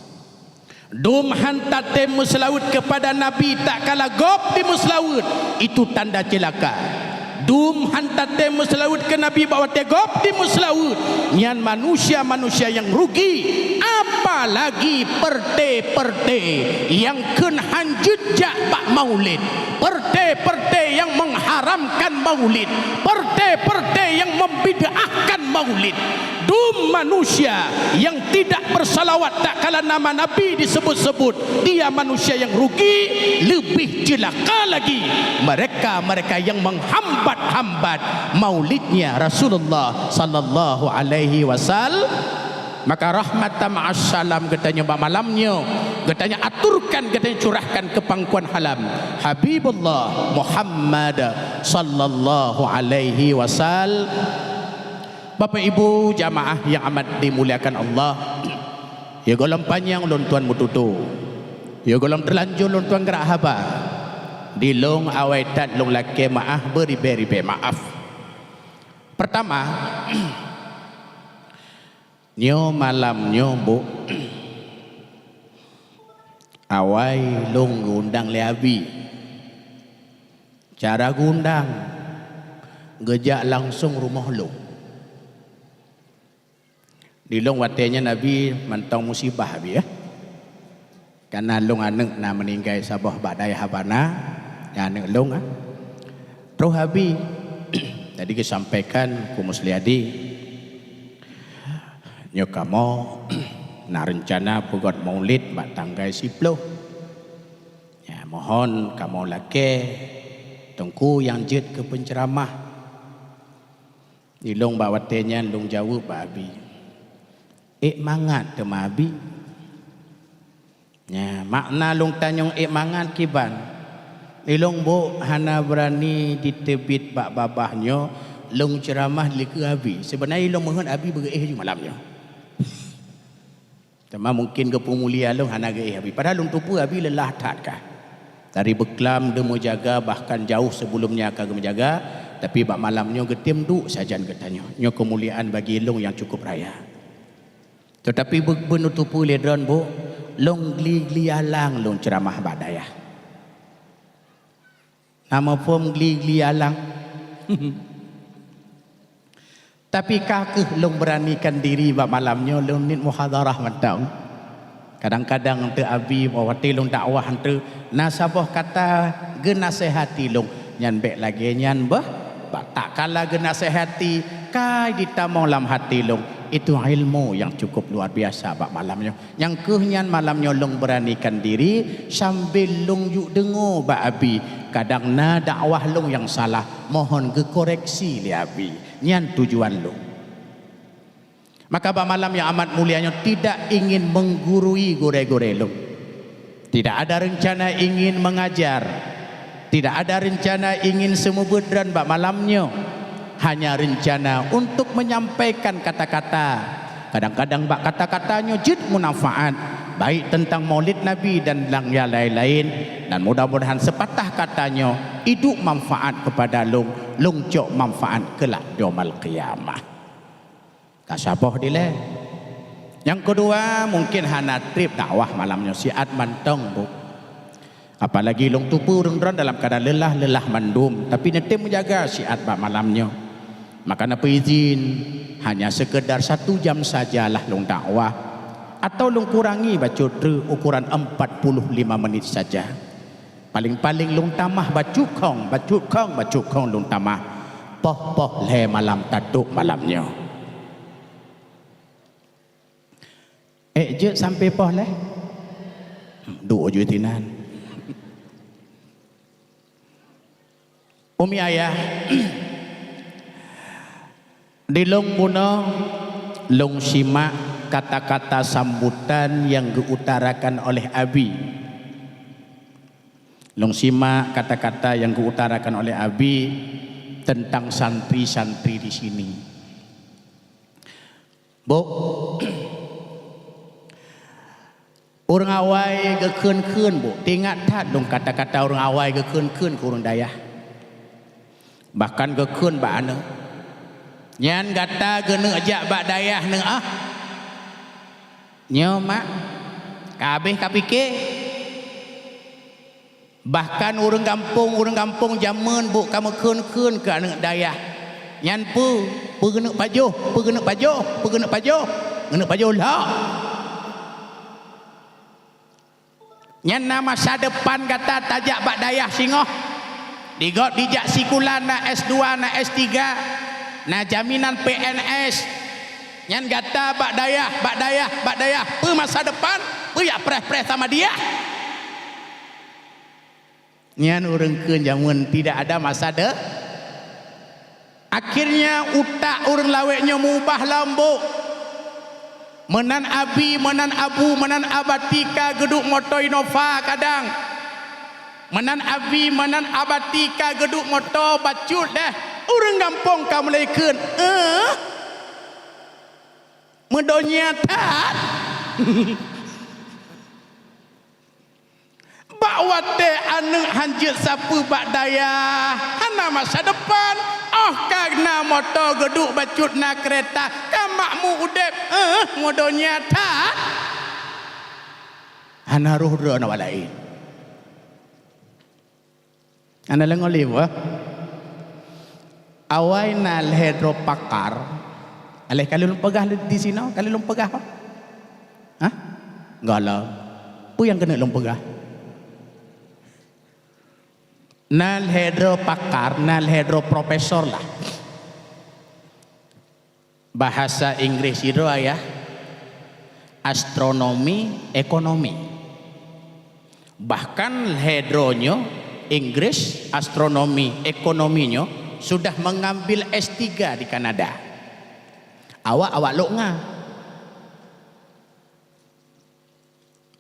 Dum han tatém meuseulaweuet keupada Nabi tatkala gob dimeuseulaweuet, itu tanda ceulaka. Dum han tatém meuseulaweuet keu Nabi bak watée gob dimeuseulaweuet, nyan manusia-manusia nyang rugi, apalagi peurté-peurté nyang kheun han jeuet jak bak maulid, peurté-peurté nyang mengharamkan maulid, peurté-peurté nyang membid'ahkan maulid. Dum manusia nyang tidak bersalawat tatkala nama Nabi disebut-sebut, dia manusia yang rugi, lebih celaka lagi mereka-mereka yang menghambat-hambat maulidnya Rasulullah sallallahu alaihi wasallam. Maka rahmatan ma'as salam geutanyoe bak malam nyoe, geutanyoe aturkan, geutanyoe curahkan keu pangkuan halam Habibullah Muhammad sallallahu alaihi wasallam. Bapak Ibu jamaah yang amat dimuliakan Allah, ya gohlom panyang ulôn tuan meututoe, ya gohlom teulanjô ulôn tuan gerak haba. Di lôn awai that lôn lakée meuáh beuribée-ribée maaf. Pertama, nyoe malam nyoe, Mbok, awai lôn geuundang lé Abi. Cara geuundang, geujak langsong rumoh lôn. Di lôn watée nyan Abi mantong musibah Abi, ya. Kareuna lôn aneuëk na meuninggai saboh bak dayah Abana, nyan aneuëk lôn, ah. Troh Abi, tadi geusampaikan keu Musliadi, nyoe kamoe na reuncana peugét maulid bak tanggai siploh. Ya, mohon kamoe lakée teungku nyang jeuet keu peunceramah. Di lôn bak watée nyan lôn jaweueb bak Abi, "Ék mangat teuma Abi." Nya, makna lôn tanyong ék mangat kiban. Di lôn, Mbok, hana beurani jiteubiet bak babah nyoe lôn ceuramah dikeue Abi. Seubeunajih lôn meuheuét Abi beugeuéh ju malam nyoe. Teuma mungken geupeumulia lôn hana geuéh Abi. Padahai lôn teupeue Abi leulah that kah. Dari beuklam deumeujaga, bahkan jauh sebelum nyan ka geumeujaga, tapi bak malam nyoe geutem duek sajan geutanyoe. Nyoe keumuliaan bagi lôn nyang cukup raya. Teutapi beu-, beuneuteupeu lé droen, Mbok, lôn gli-gli alang lôn ceuramah bak dayah. Na muphom gli-gli alang? Tapi ka kheueh lôn beuranikan diri bak malam nyoe lôn niet muhadharah mantong. Kadang-kadang eunteuk Abi, watée lôn dakwah eunteuk, na saboh kata geunasehati lôn, nyan bék lagée nyan beuh. Bak tatkala geunasehati, ka jitamong lam hati lôn, itu ilmu nyang cukup luar biasa bak malam nyoe. Nyang kheueh nyan malam nyoe lôn beuranikan diri sambil lôn jok deungoe bak Abi. Kadang na dakwah lôn nyang salah, mohon geukoreksi lé Abi. Nyan tujuan lôn. Maka bak malam nyang amat mulia nyoe tidak ingin menggurui gurée-gurée lôn. Tidak ada rencana ingin mengajar. Tidak ada rencana ingin seumeubeuet droen bak malam nyoe. Hanya rencana untuk menyampaikan kata-kata. Kadang-kadang bak kata-kata nyoe jeuet meumanfaat, baik teuntang Maulid Nabi dan nyang laén-laén, dan mudah-mudahan seupatah kata nyoe iduek manfaat keupada lôn, lôn cok manfaat keulak di Yaumul Qiyamah. Ka saboh dilée. Nyang keudua, mungken hana treb dakwah malam nyoe siat mantong, Bu. Apalagi lôn teupeue ureuëng droen dalam keuadaan leulah-leulah mandum, tapi neutem meujaga siat bak malam nyoe. Maka neupeuizin, hanya sekedar satu jam sajalah lôn dakwah, atau lôn kurangi bacut treuk ukuran empat puluh lima menit saja. Paléng-paléng lôn tamah bacut khong, bacut khong, bacut khong lôn tamah. Poh-poh lhée malam tatok malam nyoe. Ék jeuet sampoe poh lhée? Duek jeuet inan. Umi Ayah, di lôn bunoe lôn simak kata-kata sambutan nyang geuutarakan oleh Abi. Lôn simak kata-kata nyang geuutarakan oleh Abi, tentang santri-santri di sini. Bok, ureuëng awai geukheun-kheun, Bok. Teuingat that lôn kata-kata ureuëng awai geukheun-kheun keu ureuëng dayah. Bahkan geukheun bak aneuëk. Nyan gata geuneuk jak bak dayah neuh ah. Nyoe mak, ka habéh ka pike. Bahkan ureuëng gampông, ureuëng gampông jamén Bok ka meukheun-kheun keu aneuëk dayah. Nyan peue, peue geuneuk pajoh, peue geuneuk pajoh, peue geuneuk pajoh, geuneuk pajoh lhok. Nyan na masa depan gata tajak bak dayah singoh. Di gob dijak sikula na S dua, na S tiga, na jaminan P N S. Nyan gata bak dayah, bak dayah, bak dayah. Peue masa depan, peue jak preh-preh sama dia. Nyan ureuëng kheun jamén tidak ada masa de-, akhirnya utak ureuëng lawét nyoe meubah lom Bok. Meunan abi, meunan abu, meunan abati ka geuduek moto Innova kadang. Meunan abi, meunan abati ka geuduek moto bacut deh. Ureuëng gampông ka mulai kheun, "Eh? Meudonya that?" Bak watée aneuëk hanjeuet sapeue bak dayah, hana masa depan, óh ka na moto geuduek bacut na keureta, ka makmu udeb, eh, meudonya that. Hana roh droe nibak laén. Hana lé ngon lé bah. Awai na lhée droe pakar, aléh ka lôn peugah disinoe, ka lôn peugah bah. Hah? Gohlom. Peue nyang keuneuk lôn peugah? Na lhée droe pakar, na lhée droe profesor lah. Bahasa Inggris sidroe ayah, astronomi, ekonomi. Bahkan lhée droe nyoe, Inggris, astronomi, ekonomi nyoe sudah mengambil S tiga di Kanada. Awak, awak lok nga.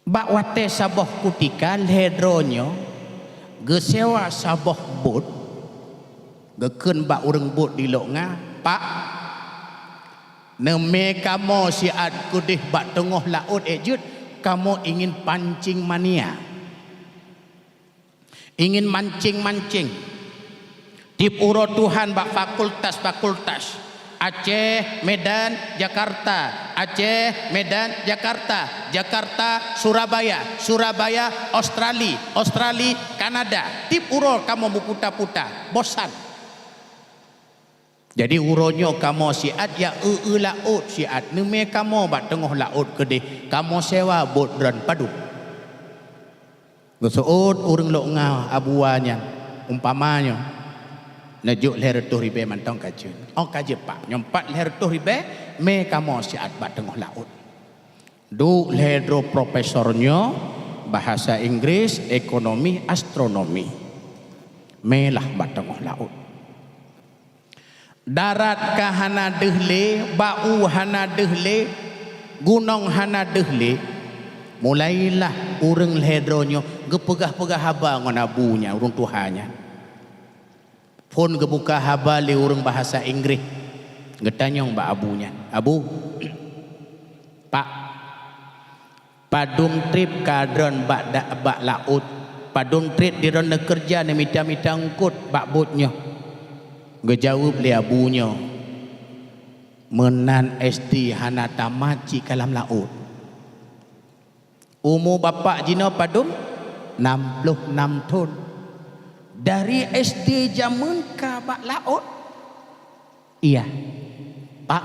Bak watée saboh kutika lhée droe nyoe geusewa saboh bot, geukheun bak ureuëng bot di lok nga, "Pak, neumé kamoe siat keudeh bak teungoh laôt ék jeuet, kamoe ingin pancing mania." Ingin mancing-mancing. Tieb uroe tuhan bak fakultas-fakultas. Aceh, Medan, Jakarta. Aceh, Medan, Jakarta. Jakarta, Surabaya. Surabaya, Australia. Australia, Kanada. Tieb uroe kamoe meuputa-puta. Bosan. Jadi uroe nyoe kamoe siat jak eu-eu laôt siat, neumé kamoe bak teungoh laôt keudeh, kamoe sewa bot droen padub. Geuseuôt ureuëng lok nga abua nyan, umpama nyoe, neujok lhée reutôh ribée mantong ka jeuet. Oh ka jeuet pak, nyoe pat lhée reutôh ribée, mé kamoe siat bak teungoh laôt. Duek lhée droe profesor nyoe, bahasa Inggris, ekonomi, astronomi. Mé lah bak teungoh laôt. Darat ka hana deuh lé, bak u hana deuh lé, gunong hana deuh lé. Mulailah ureuëng lhée droe nyoe geupeugah-peugah haba ngon abu nyan, ureuëng tuha nyan. Phon geubuka haba lé ureuëng bahasa Inggris, geutanyong bak abu nyan, "Abu, pak, padum treb ka droen bak da-, bak laôt, padum treb di droen neukeureuja neumita-mita eungkôt bak bot nyoe?" Geujaweueb lé abu nyoe, "Meunan S D hana tamat cit ka lam laôt." Umu bapak jinoe padum? Nam ploh nam thon. Dari S D jamén ka bak laôt? Iya. Pak,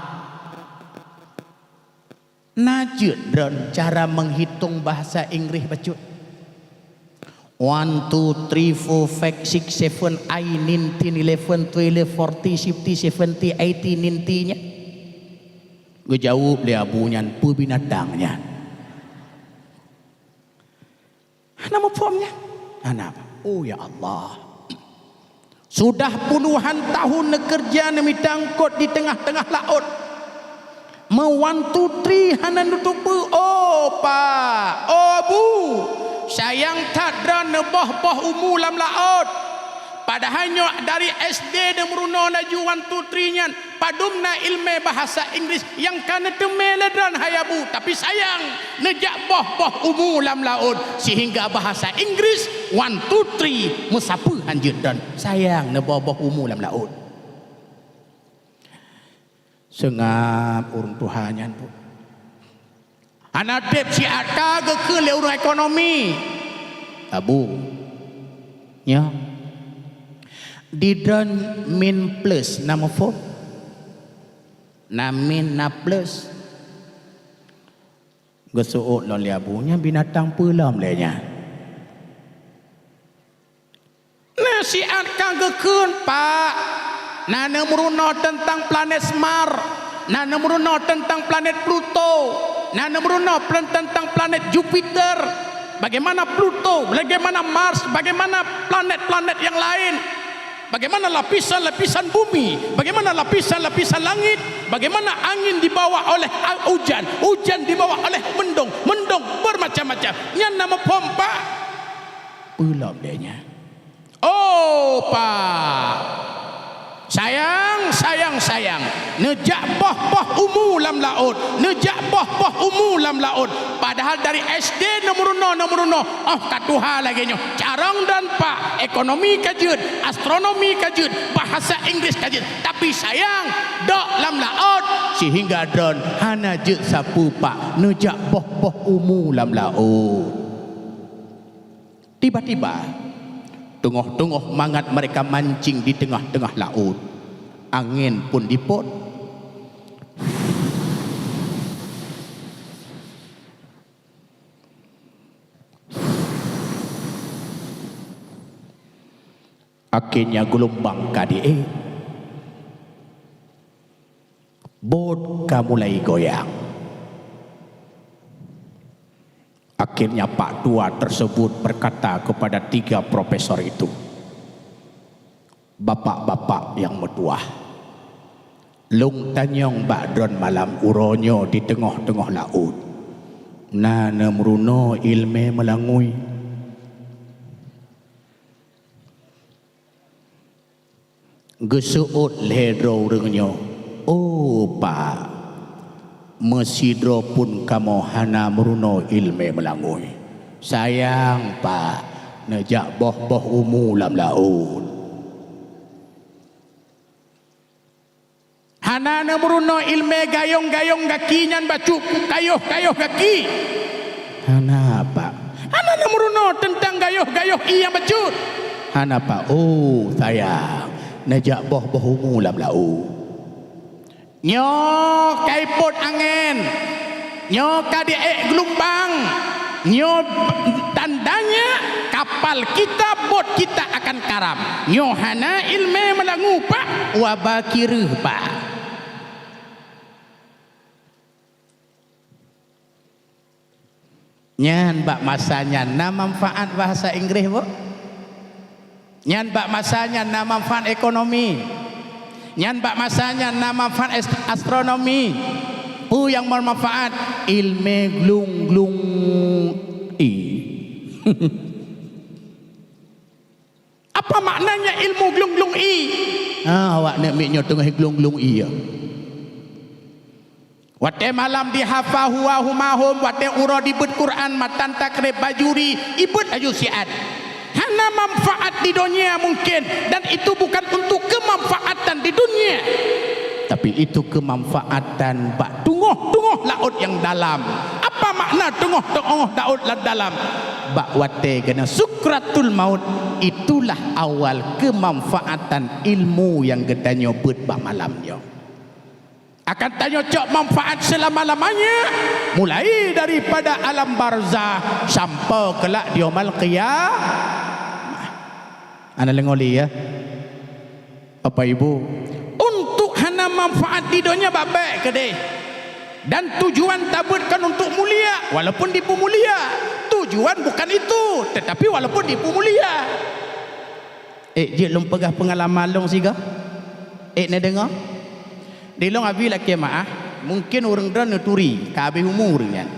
na jeuet droen cara meuhitong bahasa Inggris bacut? One, two, three, four, five, six, seven, eight, nine, ten, eleven, twelve, fourteen, fifteen, seventeen, eighteen, nineteen nyan? Geujaweueb lé abu nyan, "Peue binatang nyan?" Hana muphom nyan. Hana. Oh ya Allah. Sudah puluhan tahun neukeureuja neumita eungkôt di teungoh-teungoh laôt. Meu one, two, three hana neuteupeue. Oh pak, oh bu, sayang that droen neuboh-boh umu lam laôt. Padahai nyoe dari S D neumeurunoe laju one, two, three nyan, padum na ileumèe bahasa Inggris nyang ka neuteumèe lé droen hai Abu, tapi sayang, neujak boh-boh umu lam laôt, sehingga bahasa Inggris one, two, three meusapeue hanjeuet droen. Sayang, neuboh-boh umu lam laôt. Seungab ureueng tuha nyan, Bu. Hana treb siat ka geukheun lé ureueng ekonomi. Abu. Nyo. Di droen min plus na muphom. Na min na plus. Geuseuôt lom lé Abu, nyan binatang peue lom lé nyan. Na siat ka geukheun, Pak. Na neumeurunoe teuntang planet Smar, na neumeurunoe teuntang planet Pluto, na neumeurunoe plan-, teuntang planet Jupiter. Bagaimana Pluto, bagaimana Mars, bagaimana planet-planet yang lain. Bagaimana lapisan-lapisan bumi, bagaimana lapisan-lapisan langit, bagaimana angin dibawa oleh a-, hujan, hujan dibawa oleh mendung, mendung bermacam-macam. Nyan na muphom, Pak. Peue lom lé nyan. Oh, Pak. Sayang, sayang, sayang. Neujak boh-boh umu lam laôt. Neujak boh-boh umu lam laôt. Padahai dari S D neumeurunoe, neumeurunoe. Oh, ka tuha lagèe nyoe. Carông dan, Pak. Ekonomi ka jeuet. Astronomi ka jeuet. Bahasa Inggris ka jeuet. Tapi sayang, dok lam laôt. Sehingga droen hana jeuet sapeue, Pak. Neujak boh-boh umu lam laôt. Tiba-tiba, teungoh-teungoh mangat mereka mancing di teungoh-teungoh laôt, angén pun dipot. Akhirnya geulumbang ka diék. Bot ka mulai goyang. Akhirnya Pak Tua tersebut berkata kepada tiga profesor itu, "Bapak-bapak yang meutuah, lôn tanyong bak droen malam uroe nyoe di teungoh-teungoh laôt, na neumeurunoe ileumèe meulangui?" Geuseuôt lhèe droe ureuëng nyoe, "Oh, Pak, meusidroe pun kamoe hana meurunoe iéleumé meulangui. Sayang, Pak, neujak boh-boh umu lam laôt." Hana neumeurunoe iéleumé gayong-gayong gaki nyan bacut, kayoh-kayoh gaki? Hana, Pak. Hana neumeurunoe teuntang gayoh-gayoh ié nyang bacut? Hana, Pak. Oh, sayang, neujak boh-boh umu lam laôt. Nyoe ka ipot angén. Nyoe ka diék geulumbang, nyoe tandanya kapal kita, bot kita akan karam. Nyoe hana iéleumé meulangui, Pak, waba kireuh, Pak. Nyan bak masa nyan na manfaat bahasa Inggréh, Bu? Nyan bak masa nyan na manfaat ekonomi. Nyan bak masa nyan na manfaat est-, astronomi. Peue nyang bermanfaat? Iéleumé glung-glung ié. Apa maknanya ilmu glung-glung ié? Ha, awak nyoe miet nyoe teungoh glung-glung ié. Watée malam dihafa huwa humahum, watée uroe dibeuet Quran matan takrib bajuri, ibeuet laju siat. Hana manfaat di donya mungken, dan itu bukan untuk kemanfaatan di dunia. Tapi itu kemanfaatan bak teungoh-teungoh laôt nyang dalam. Apa makna teungoh-teungoh laôt nyang dalam? Bak watée keunan sukratul maut, itulah awal kemanfaatan ilmu nyang geutanyoe beuet bak malam nyoe. Akan tanyoe cok manfaat selama-lamanya, mulai daripada alam barzah sampai kelak di yaumul qiyamah. Hana deungoe lé, ya. Bapak Ibu, untuk hana manfaat di donya babek keudeh. Dan tujuan tabeuet kan untuk mulia, walaupun dipeumulia. Tujuan bukan itu, tetapi walaupun dipeumulia. Ék jeuet lôn peugah peungalaman lôn sigoe. Ék neudeungoe? Di lôn abi lakée meu'ah, mungken ureuëng droe neuturi, ka habéh umu ureuëng nyan.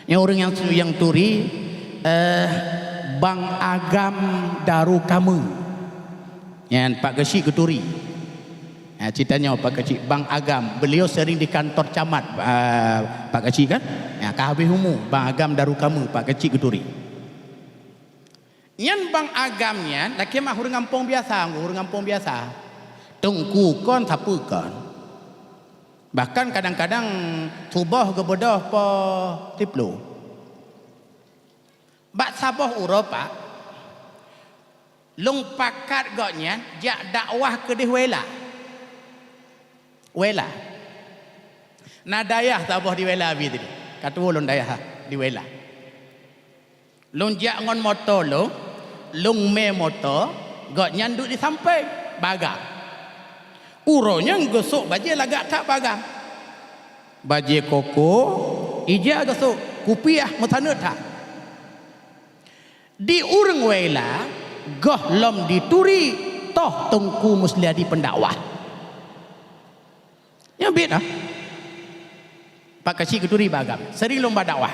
Nyang ureuëng nyang su-, nyang turi, eh, Bang Agam Daru Kameung. Nyan Pak Geuchik Geuturi. Ha, ceurita nyoe Pak Geuchik, Bang Agam. Beliau sering di kantor camat, ah, Pak Geuchik kan? Ha, ka habéh umu, Bang Agam Daru Kameue, Pak Geuchik Geuturi. Nyan Bang Agam nyan, lakée mah ureuëng gampông biasa, ureuëng gampông biasa. Teungku kon, sapeue kon. Bahkan kadang-kadang suboh geubeudôh poh siplôh. Bak saboh uroe, Pak, lôn pakat gobnyan jak dakwah keudeh Wela. Wela. Na dayah saboh di Wela abie tadi. Ka tuwoe lôn dayah di Wela. Lôn jak ngon moto lôn, lôn mè moto, gobnyan duek di sampéng, bagam. Uroe nyan geusok bajée lagak that bagam. Bajée koko, ija geusok, kupiah meusaneut that. Di ureuëng Wela, gohlom jituri toh Teungku Musliadi peundakwah. Nyan biet ah. Pak Geuchik Geuturi bak agam, sering lôn ba dakwah.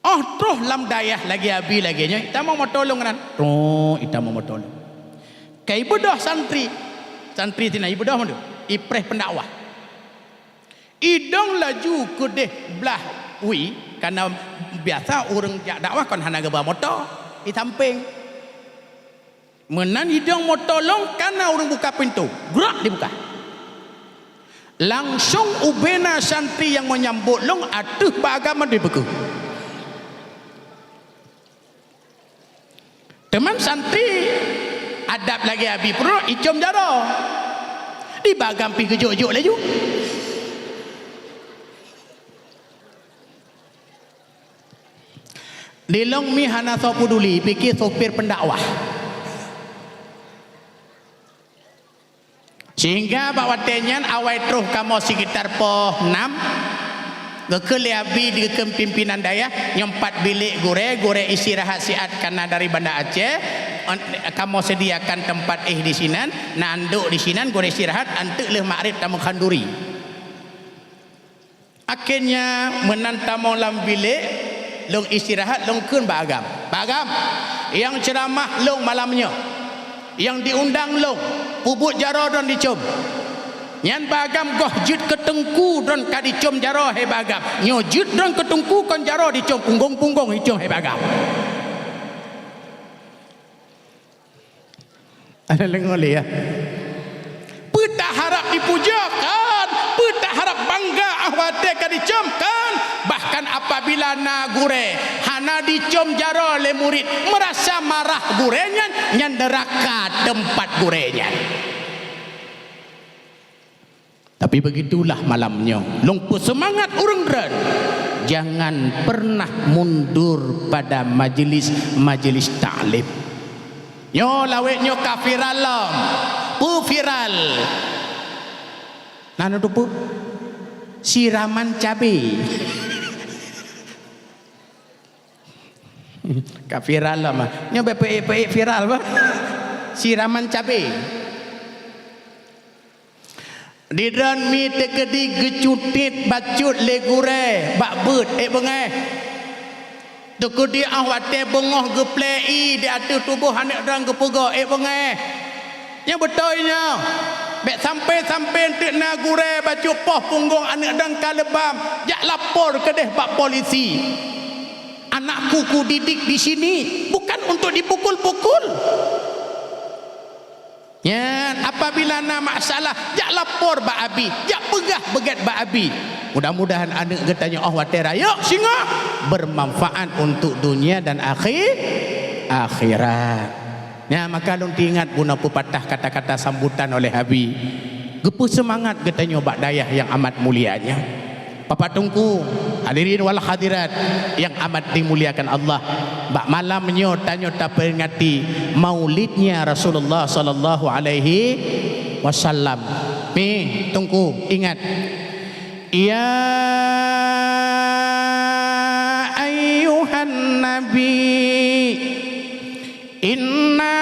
Óh troh lam dayah lagée abie lagée nyoe, itamong moto lôn keunan. Troh, itamong moto lôn. Ka ibeudôh santri. Santri sinan ibeudôh mandum, ipreh peundakwah. Idong laju keudeh blah wie, kareuna biasa ureuëng jak dakwah kon hana geuba moto, di sampéng. Meunan idong moto lôn, kana ureuëng buka pintoe, grok dibuka. Langsong ubena santri nyang meunyambot lôn ateueh bak agam mandum ipeukeuh. Teuma santri adab lagée abie peurunoe icom jaroe. Di bak agam pih geujok-jok laju. Di lôn mi hana soe peuduli, pike sopir peundakwah. Sehingga bak watée nyan awai troh kamoe sekitar poh nam, geukheun lé abie dikeue pimpinan dayah, nyoe pat bilék gurée, gurée istirahat siat kareuna dari Banda Aceh, kamoe sediakan teumpat éh disinan, na andok disinan, gurée istirahat, anteuk lheueh magrib tamong khanduri. Akhirnya meunan tamong lam bilék, lôn istirahat, lôn kheun bak agam, "Bak agam, nyang ceuramah lôn malam nyoe, nyang diundang lôn, peubuet jaroe droen dicom. Nyan bak agam goh jeuet keu teungku droen ka dicom jaroe, he bak agam. Nyoe jeuet droen keu teungku kon jaroe dicom, punggong-punggong icom, he bak agam." Ada lengok lé ya. Peue taharap dipuja kan? Peue taharap bangga ah watée ka dicom kan? Bahkan apabila na gurée hana dicom jaroe lé murit, meurasa marah gurée nyan, nyan neuraka teumpat gurée nyan. Tapi begitulah malam nyoe, lôn peuseumangat ureuëng droen, jangan pernah mundur pada majelis-majelis taklim. Nyoe lawét nyoe ka viral lom. Peue viral? Na neuteupeue? Siraman cabe. Ka viral lom ah. Nyoe bèk peuék-peuék viral bah. Siraman cabe. Di droen mi teukeudi geucutit bacut lé gurée bak beuet, ék beungéh. Teukeudi óh watée beungoh geuplé ié di ateueh tuboh aneuk droen geupeugoe, ék beungéh. Nyang beutôi nyoe, bèk sampoe-sampoe teuk na gurée bacut poh punggong aneuk droen ka leubam, jak lapor keudeh bak polisi. Anakku kudidik di sini bukan untuk dipukul-pukul. Nyan, apabila na masalah, jak lapor bak abi, jak peugah beugét bak abi. Mudah-mudahan aneuk geutanyoe óh watée rayeuk singoh bermanfaat untuk dunia dan akhi-, akhirat. Nyan, maka lôn teuingat bunoe peupatah kata-kata sambutan oleh abi. Geupeuseumangat geutanyoe bak dayah nyang amat mulia nyoe. Bapak Teungku, hadirin wal hadirat yang amat dimuliakan Allah, bak malam nyoe tanyoe taperingati maulidnya Rasulullah sallallahu alaihi wasallam. Mi, Teungku, ingat. Ya ayyuhan nabi, inna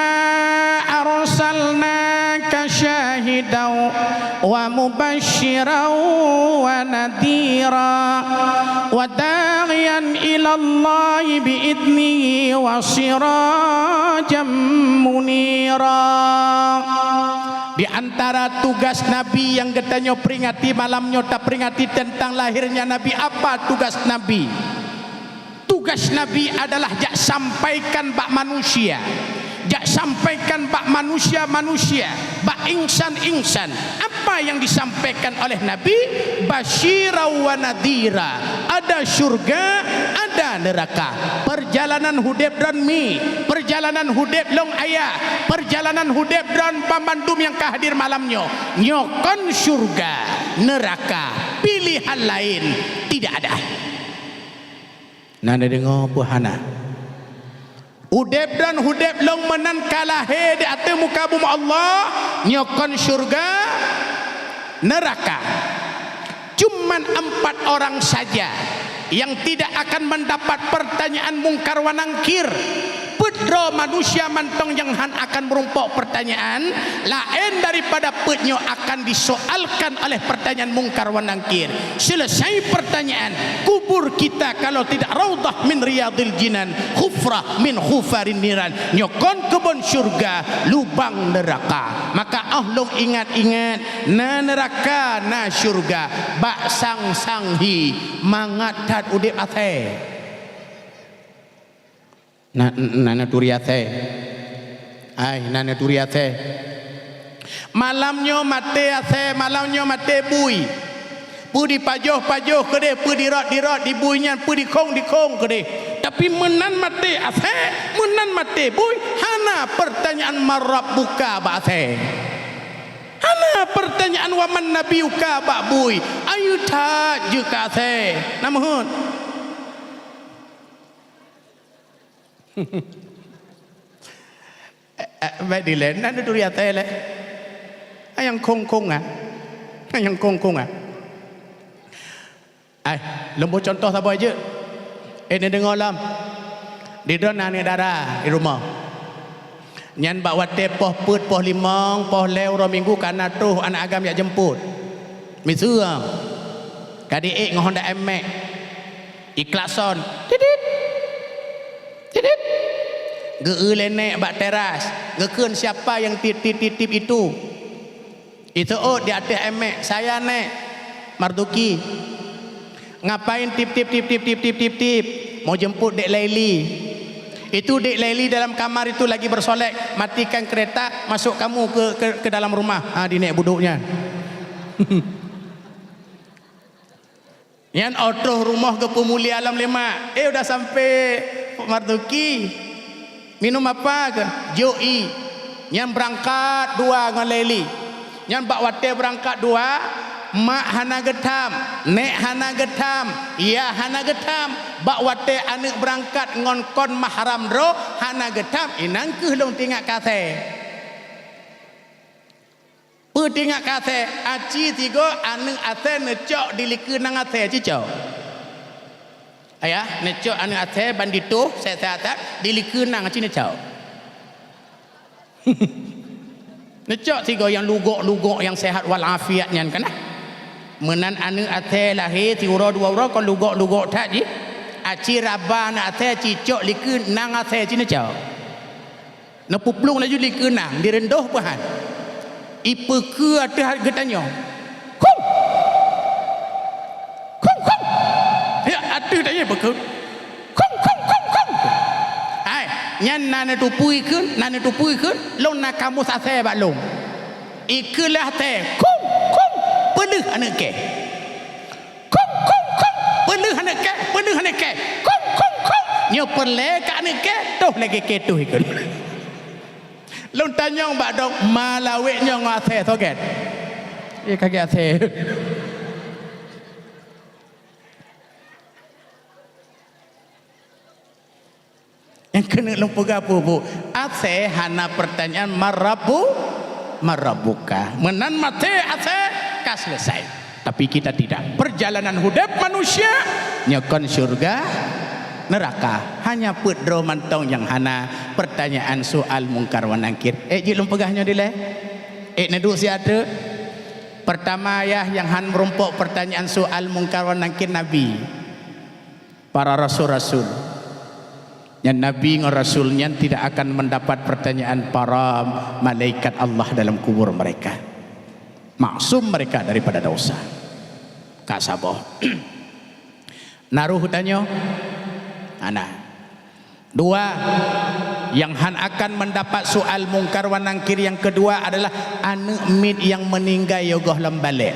arsalnaka syahidan wa mubasysyiran wa nadhira wa da'iyan ilallahi bi idnihi wa sirajan sirajan munira. Di antara tugas Nabi nyang geutanyoe peringati malam nyoe, taperingati teuntang lahirnya Nabi. Apa tugas Nabi? Tugas Nabi adalah jak sampaikan bak manusia, jak sampaikan bak manusia-manusia, bak insan-insan. Apa nyang disampaikan oleh Nabi? Basyira wa nadhira. Ada syurga, ada neraka. Perjalanan udeb droen mi, perjalanan udeb lôn ayah, perjalanan udeb droen banmandum nyang ka hadir malam nyoe. Nyoe kon syurga, neraka, pilihan lain tidak ada. Na neudeungoe peue hana? Udeb droen udeb lôn meunan ka lahé di ateueh muka bumoe Allah, nyoe kon syurga, neraka. Cuman empat orang saja yang tidak akan mendapat pertanyaan Mungkar wa Nangkir. Peuet droe manusia mantong nyang han akan meurumpok pertanyaan, laén daripada peuet nyoe akan disoalkan oleh pertanyaan Mungkar wa Nangkir. Selesai pertanyaan, kubur kita kalau tidak raudhah min riyadhil jinan, hufrah min hufarin niran. Nyoe kon keubon syurga, lubang neraka. Maka 'oh lôn ingat-ingat, na neraka, na syurga, bak sang-sang hi, mangat that udeb asai. Na, na neuturi asai. Ai, na neuturi asai. Malam nyoe maté asai, malam nyoe maté bui. Peue dipajoh-pajoh keudeh, peue dirot-dirot di bui nyan, peue dikhong-dikhong keudeh. Tapi meunan maté asai, meunan maté bui, hana pertanyaan man rabbuka bak asai. Hana pertanyaan wa man nabiyuka bak bui. Ayu that jeuet keu asai. Na meuheuet. Eh, eh, baik dilée, na neuturi asai lé. Nyang khong-khong ah. Nyang khong-khong ah. Ai, lôn boh cuntoh saboh jeuet. Eh, neudeungoe lom. Di droen na aneuk dara di rumoh. Nyan bak watée poh peuet, poh limong, poh lhée uroe Minggu ka na troh aneuk agam jak jeumpot. Miseue. Ka di-ék ngon Honda Nmax. Iklakson, "Tidit! Tidit!" Geu-eu lé nék bak teras, geukheun, "Siapa yang tit-, tit-, tit-, tip itu?" Iseuôt di ateueh Nmax, "Saya, Nék, Marzuki." "Ngapain tip, tip, tip, tip, tip, tip, tip?" "Mau jemput Dek Laili." "Itu Dek Laili dalam kamar itu lagi bersolek. Matikan kereta, masuk kamu ke, ke, ke dalam rumah." Ha, di nék budok nyan. Nyan 'oh troh rumoh geupeumulia lom lé mak. "Eh, udah sampai, Pok Marzuki. Minum apa keu?" "Jok ie." Nyan beurangkat dua ngon Laili. Nyan bak watée beurangkat dua, mak hana geutham, nék hana geutham, yah hana geutham. Bak watée aneuk beurangkat ngon kon mahram droe hana geutham, inan kheueh lôn teuingat keu asai. Peue teuingat keu asai? Aci sigoe aneuk asai neucok di likeu nang asai, ci cok. Ayah, neucok aneuk asai ban ditoh, sét-sét, di likeu nang aci neucok. Neucok sigoe nyang lugok-lugok nyang sehat wal afiat nyan kan, ah? Meunan aneuk asai lahé siuroe dua uroe kon lugok-lugok that jih. Aci raba aneuk asai, ci cok likeu nang asai, ci neucok. Neupuplueng laju di likeu nang, direundoh peuhan. Ipeukeue ateueh geutanyong, "Khong! Khong, khong!" Ya, ateueh tanyong ipeukeue, "Khong, khong, khong, khong!" Hai, nyan na neutupui kheun, na neutupui kheun, lôn na kamus asai bak lôn. Ikheun lé asai, "Khong, khong!" Peuleueh aneuk kèe. "Khong, khong, khong!" Peuleueh aneuk kèe, peuleueh aneuk kèe. "Khong, khong, khong!" Nyoe peureulèe keu aneuk kèe, toh lagèe kèe toh ikheun. Lôn tanyong bak dok, "Ma lawét nyoe ngon asèe soe gét?" Iya ka gét asèe. Nyang keuneuk lôn peugah peue, Bu? Asèe hana peurtanyaan, "Man rabbu-, man rabbuka?" Meunan maté asèe ka selesai. Tapi kita tidak. Perjalanan udép manusia nyoe kon syeuruga, neuraka. Hanya peuet droe mantong nyang hana peurtanyaan soal Mungkar wa Nakir. Ék jeuet lôn peugah nyoe dilèe? Ék neuduek siat teuk? Peurtama yah nyang han meurumpok peurtanyaan soal Mungkar wa Nakir Nabi, para rasul-rasul. Nyan Nabi ngon Rasul nyan tidak akan mendapat pertanyaan para malaikat Allah dalam kubur mereka. Maksum mereka daripada dosa. Ka saboh. Na roh tanyoe? Hana. Dua, yang han akan mendapat soal Mungkar wa Nangkir yang kedua adalah aneuk miet nyang meuninggai yoh goh lom balek.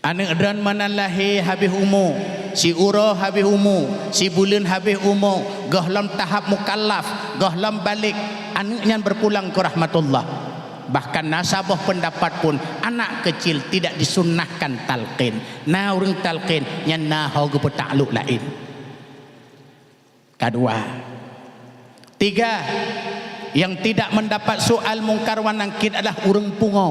Aneuk droen meunan lahé habéh umu, siuroe habéh umu, sibuleuen habéh umu, goh lom tahap mukallaf, goh lom balek, aneuk nyan beupulang keu rahmatullah. Bahkan na saboh peundapat pun, anak kecil tidak disunnahkan talqin. Na ureuëng talqin, nyan na ho geupeutak luk laén. Kadua. Tiga, yang tidak mendapat soal Mungkar wa Nangkir adalah ureuëng pungo.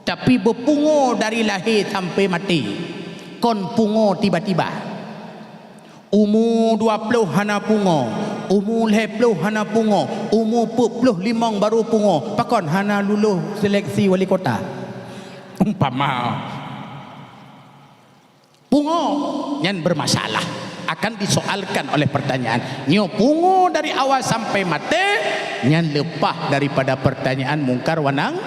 Tapi beupungo dari lahé sampai maté. Kon pungo tiba-tiba. Umu dua ploh hana pungo, umu lhée ploh hana pungo, umu peuet ploh limong baru pungo. Pakon hana lulus seleksi wali kota? Umpama. Pungo nyan bermasalah, akan disoalkan oleh pertanyaan. Nyoe pungo dari awal sampai maté, nyan leupah daripada pertanyaan Mungkar wa Nang-,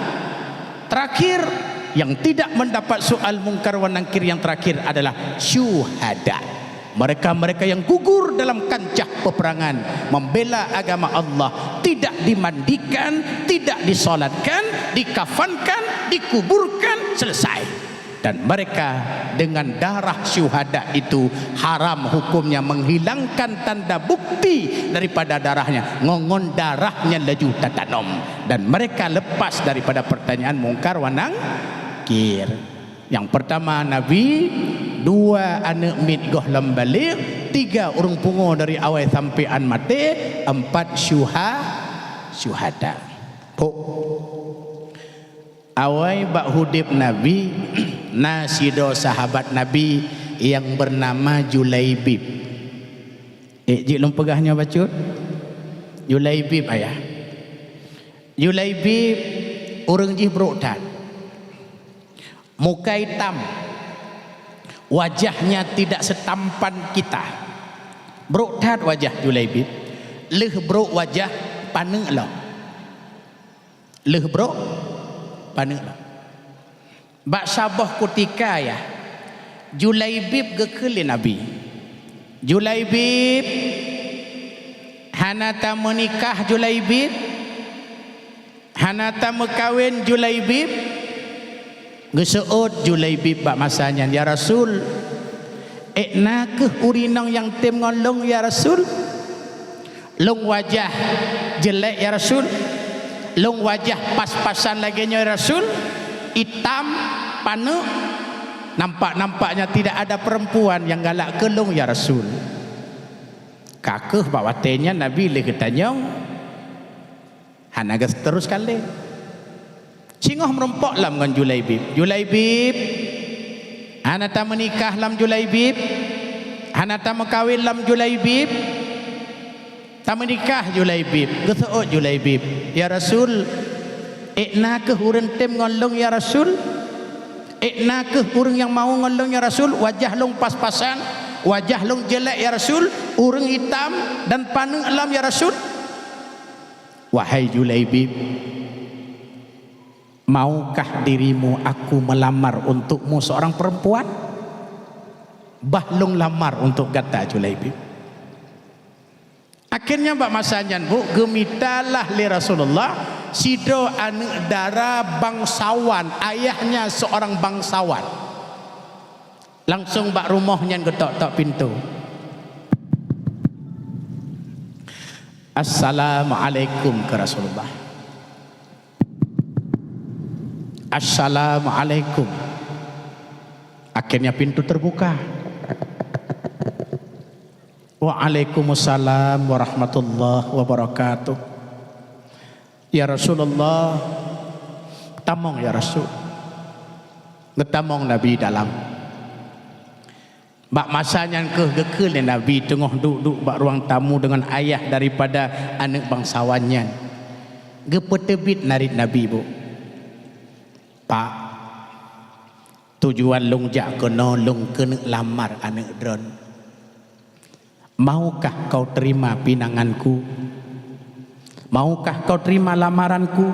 terakhir, yang tidak mendapat soal Mungkar wa Nangkir yang terakhir adalah syuhada. Mereka-mereka yang gugur dalam kancah peperangan membela agama Allah, tidak dimandikan, tidak disolatkan, dikafankan, dikuburkan, selesai. Dan mereka dengan darah syuhada itu haram hukumnya menghilangkan tanda bukti daripada darahnya, ngon darahnya laju tatanom. Dan mereka lepas daripada pertanyaan Mungkar wa Nangkir. Yang pertama Nabi, dua aneuk miet goh lom balek, tiga ureuëng pungo dari awai sampai an maté, empat syuha-, syuhada. Awai bak udeb Nabi, na sidroe sahabat Nabi nyang beunama Julaibib. Ék jeuet lôn peugah nyoe bacut? Julaibib, ayah. Julaibib ureuëng jih brok that. Muka itam. Wajahnya tidak setampan kita. Brok that wajah Julaibib. Lheueh brok wajah paneuk lom. Lheueh brok, paneuk lom. Bak saboh kutika, ya, Julaibib geukheun lé Nabi, "Julaibib, hana tameunikah, Julaibib? Hana tameukawen, Julaibib?" Geuseuôt Julaibib bak masa nyan, "Ya Rasul, ék na kheueh ureuëng inong nyang tem ngon lôn, ya Rasul? Lôn wajah jelek, ya Rasul. Lôn wajah pas-pasan lagée nyoe, ya Rasul. Itam, paneuk. Nampak-nampaknya tidak ada perempuan nyang galak keu lôn, ya Rasul." Ka kheueh bak watée nyan Nabi lheueh geutanyong, hana geuteuruskon lé. Singoh meurumpok lom ngon Julaibib. "Julaibib, hana tameunikah lom, Julaibib? Hana tameukawen lom, Julaibib? Tameunikah, Julaibib?" Geuseuôt Julaibib, "Ya Rasul, ék na kheueh ureuëng tem ngon lôn, ya Rasul? Ék na kheueh ureuëng nyang mau ngon lôn, ya Rasul? Wajah lôn pas-pasan, wajah lôn jelek, ya Rasul, ureuëng itam dan paneuk lom, ya Rasul." "Wahai Julaibib, maukah dirimu aku melamar untukmu seorang perempuan? Bah lôn lamar untuk gata, Julaibib." Akhirnya bak masa nyan, Bu, geumitalah lé Rasulullah sidroe aneuk dara bangsawan, ayahnya seorang bangsawan. Langsung bak rumoh nyan geutok-tok pintoe. "Assalamualaikum," kheun Rasulullah. "Assalamualaikum." Akhirnya pintu terbuka. "Waalaikumsalam warahmatullahi wabarakatuh." "Ya Rasulullah, tamong ya Rasul." Geutamong Nabi dalam. Bak masa nyan kheueh geukheun lé Nabi teungoh duek-duek bak ruang tamu deungon ayah daripada aneuk bangsawan nyan. Geupeuteubiet narit Nabi, Bu. "Pak, tujuan lôn jak keunoe lôn keuneuk lamar aneuk droen. Maukah kau terima pinanganku? Maukah kau terima lamaranku?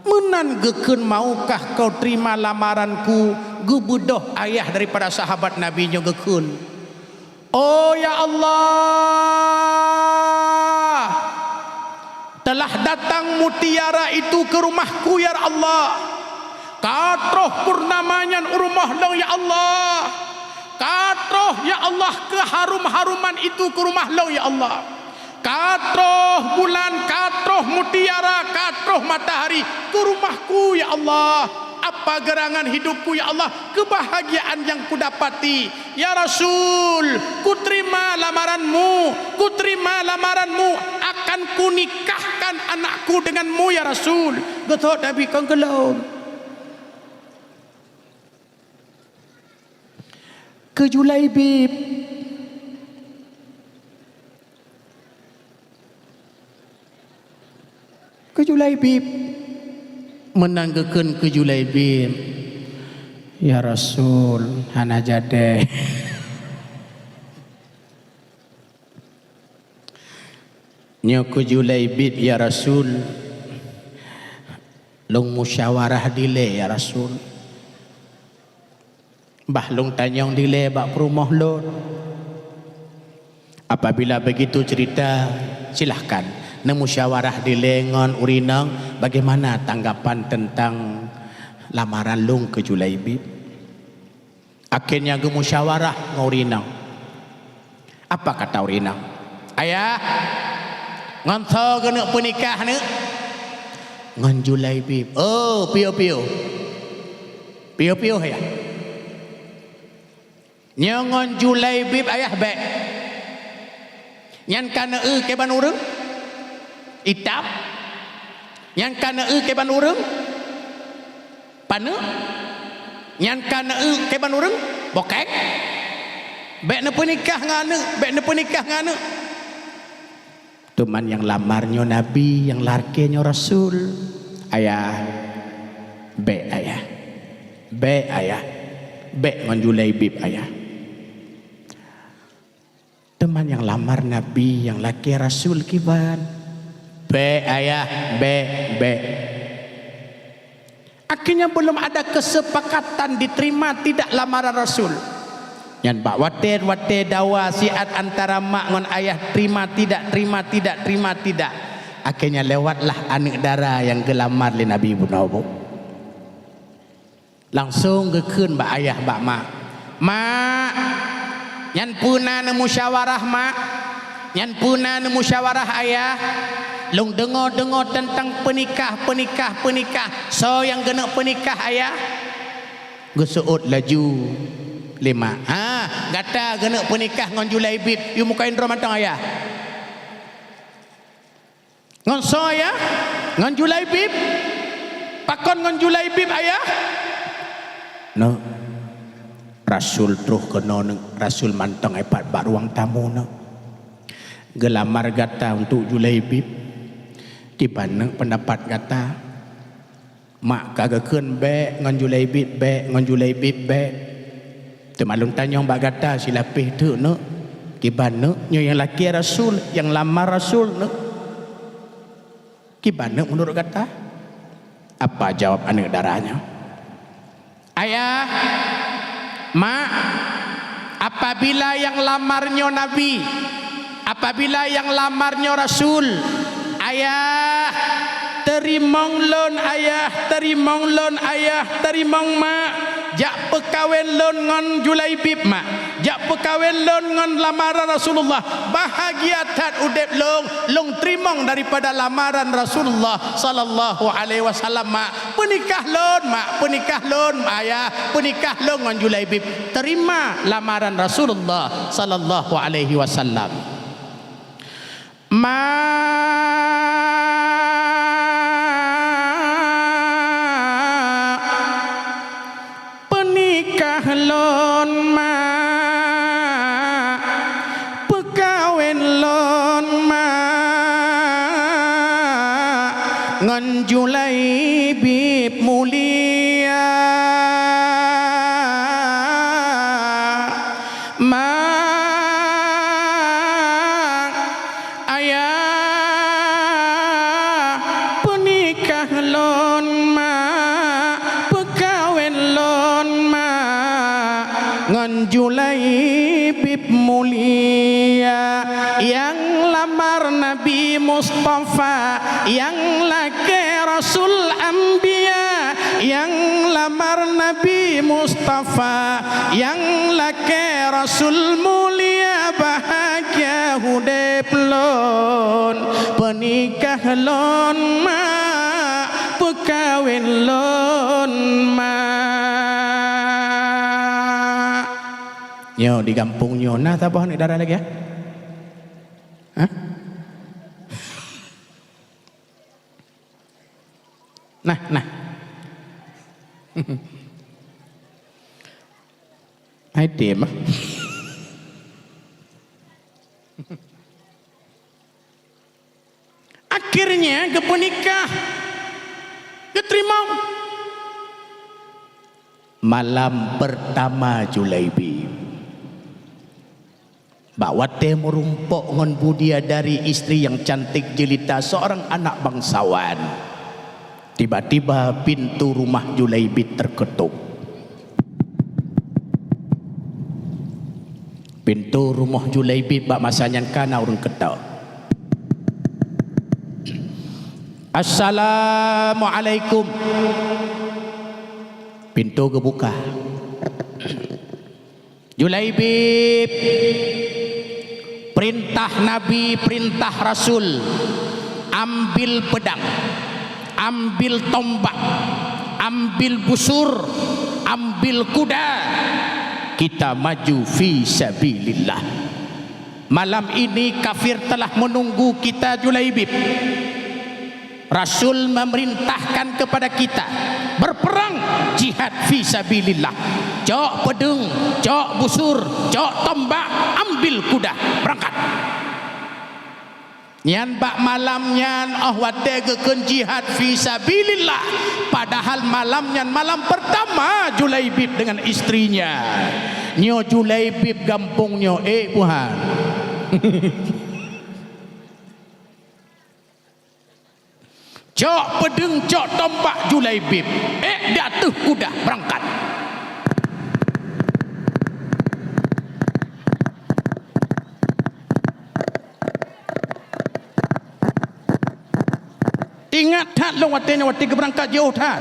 Meunan geukheun, "Maukah kau terima lamaranku?" Geubeudôh ayah daripada sahabat Nabi nyoe geukheun, "Oh ya Allah, telah datang mutiara itu ke rumahku ya Allah. Ka troh purnama nyan u rumoh lôn ya Allah. Ka troh ya Allah keuharum-haruman itu ke rumah lôn ya Allah. Ka troh bulan, ka troh mutiara, ka troh matahari ke rumahku ya Allah. Apa gerangan hidupku ya Allah, kebahagiaan yang kudapati. Ya Rasul, kuterima lamaranmu, kuterima lamaranmu, akan kunikahkan anakku denganmu ya Rasul." Geuthot Nabi kon keu lôn. Keu Julaibib. Keu Julaibib. Meunan geukheun keu Julaibib, "Ya Rasul, hana jadi." "Nyoe keu Julaibib, ya Rasul, lôn musyawarah dilée, ya Rasul. Bah lôn tanyong dilée bak peurumoh lôn. Apabila begitu cerita, silahkan neumusyawarah dilée ngon ureueng inong bagaimana tanggapan tentang lamaran lôn keu Julaibib." Akhirnya geumusyawarah ngon ureueng inong. Apa kata ureueng inong? "Ayah, ngon soe keuneuk peunikah neuk?" "Ngon Julaibib." "Oh, piôh-piôh. Piôh-piôh, Ayah." "Nyoe ngon Julaibib, Ayah, bék. Nyan ka neueu keu ban ureueng itam. Nyan ka neueu keu ban ureueng paneuk. Nyan ka neueu keu ban ureueng bokeng. Bék neupeunikah ngon aneuk, bék neupeunikah ngon aneuk." Teuma nyang lamar nyoe Nabi, nyang lakée nyoe Rasul. "Ayah, bék, Ayah. Bék, Ayah. Bék ngon Julaibib, Ayah." Teuma nyang lamar Nabi, nyang lakée Rasul kiban. "Bék, Ayah, bék, bék." Akhirnya belum ada kesepakatan diterima tidak lamaran Rasul. Nyan bak watée-watée dawa siat antara mak ngon ayah, terima tidak, terima tidak, terima tidak. Akhirnya lewatlah aneuk dara nyang geulamar lé Nabi bunoe bu. Langsong geukheun bak ayah, bak mak, "Mak, nyan peue na neumusyawarah, Mak? Nyan peue na neumusyawarah, Ayah? Lôn deungoe-deungoe teuntang peunikah, peunikah, peunikah. Soe nyang geuneuk peunikah, Ayah?" Geuseuôt laju lé mak, "Ha, gata geuneuk peunikah ngon Julaibib, yue muka indroe mantong, Ayah." "Ngon soe, Ayah?" "Ngon Julaibib." "Pakon ngon Julaibib, Ayah?" "Neuk, Rasul troh keunoe neuk, Rasul mantong ipat bak ruang tamu neuk. Geulamar gata untuk Julaibib. Kiban neuk peundapat gata?" Mak ka geukheun, "Bék ngon Julaibib, bék ngon Julaibib, bék. Teuma lôn tanyong bak gata silapéh teuk neuk, kiban neuk nyoe nyang lakée Rasul, nyang lamar Rasul neuk? Kiban neuk meunurot gata?" Apa jaweueb aneuk dara nyoe? "Ayah, Mak, apabila nyang lamar nyoe Nabi, apabila nyang lamar nyoe Rasul, Ayah, teurimong lôn, Ayah, teurimong lôn, Ayah, teurimong, Mak. Jak peukawen lôn ngon Julaibib, Mak. Jak peukawen lôn ngon lamaran Rasulullah. Bahagia that udeb lôn, lôn teurimong daripada lamaran Rasulullah sallallahu alaihi wasallam, Mak. Peunikah lôn, Mak, peunikah lôn, Ayah, peunikah lôn ngon Julaibib." Terima lamaran Rasulullah sallallahu alaihi wasallam. "Mak, peunikah lôn, Mak, peukawen lôn, Mak, ngon Julaibib mulia, Mak." Julaibib mulia, nyang lamar Nabi Mustafa, nyang lakée Rasul Anbiya, nyang lamar Nabi Mustafa, nyang lakée Rasul mulia, bahagia udeb lôn, peunikah lôn mak, peukawen lôn mak. Nyoe di gampông nyoe na saboh aneuk dara lagée? Hah? Nah, nah. Hai tem ah. Akhirnya geupeunikah, geuteurimong. Malam pertama Julaibib. Bak watée meurumpok ngon bidadari istri nyang cantik jelita seorang anak bangsawan, tiba-tiba pintu rumah Julaibib terketuk. Pintu rumoh Julaibib bak masa nyan ka na ureuëng ketok. "Assalamualaikum." Pintu geubuka. "Julaibib, perintah Nabi, perintah Rasul, ambil pedang, ambil tombak, ambil busur, ambil kuda, kita maju fi sabilillah. Malam ini kafir telah menunggu kita, Julaibib. Rasul memerintahkan kepada kita berperang, jihad fi sabilillah. Cok peudeueng, cok busur, cok tombak, ambil kuda, berangkat." Nyan bak malam nyan, óh watée geukheun jihad fi sabilillah, padahal malam nyan malam pertama Julaibib dengan istrinya. Nyoe Julaibib gampông nyoe, ék buhan. Cok peudeueng, cok tombak Julaibib, ék di ateueh kuda, berangkat. Ingat that lôn watée nyoe, watée geubeurangkat jiôh that.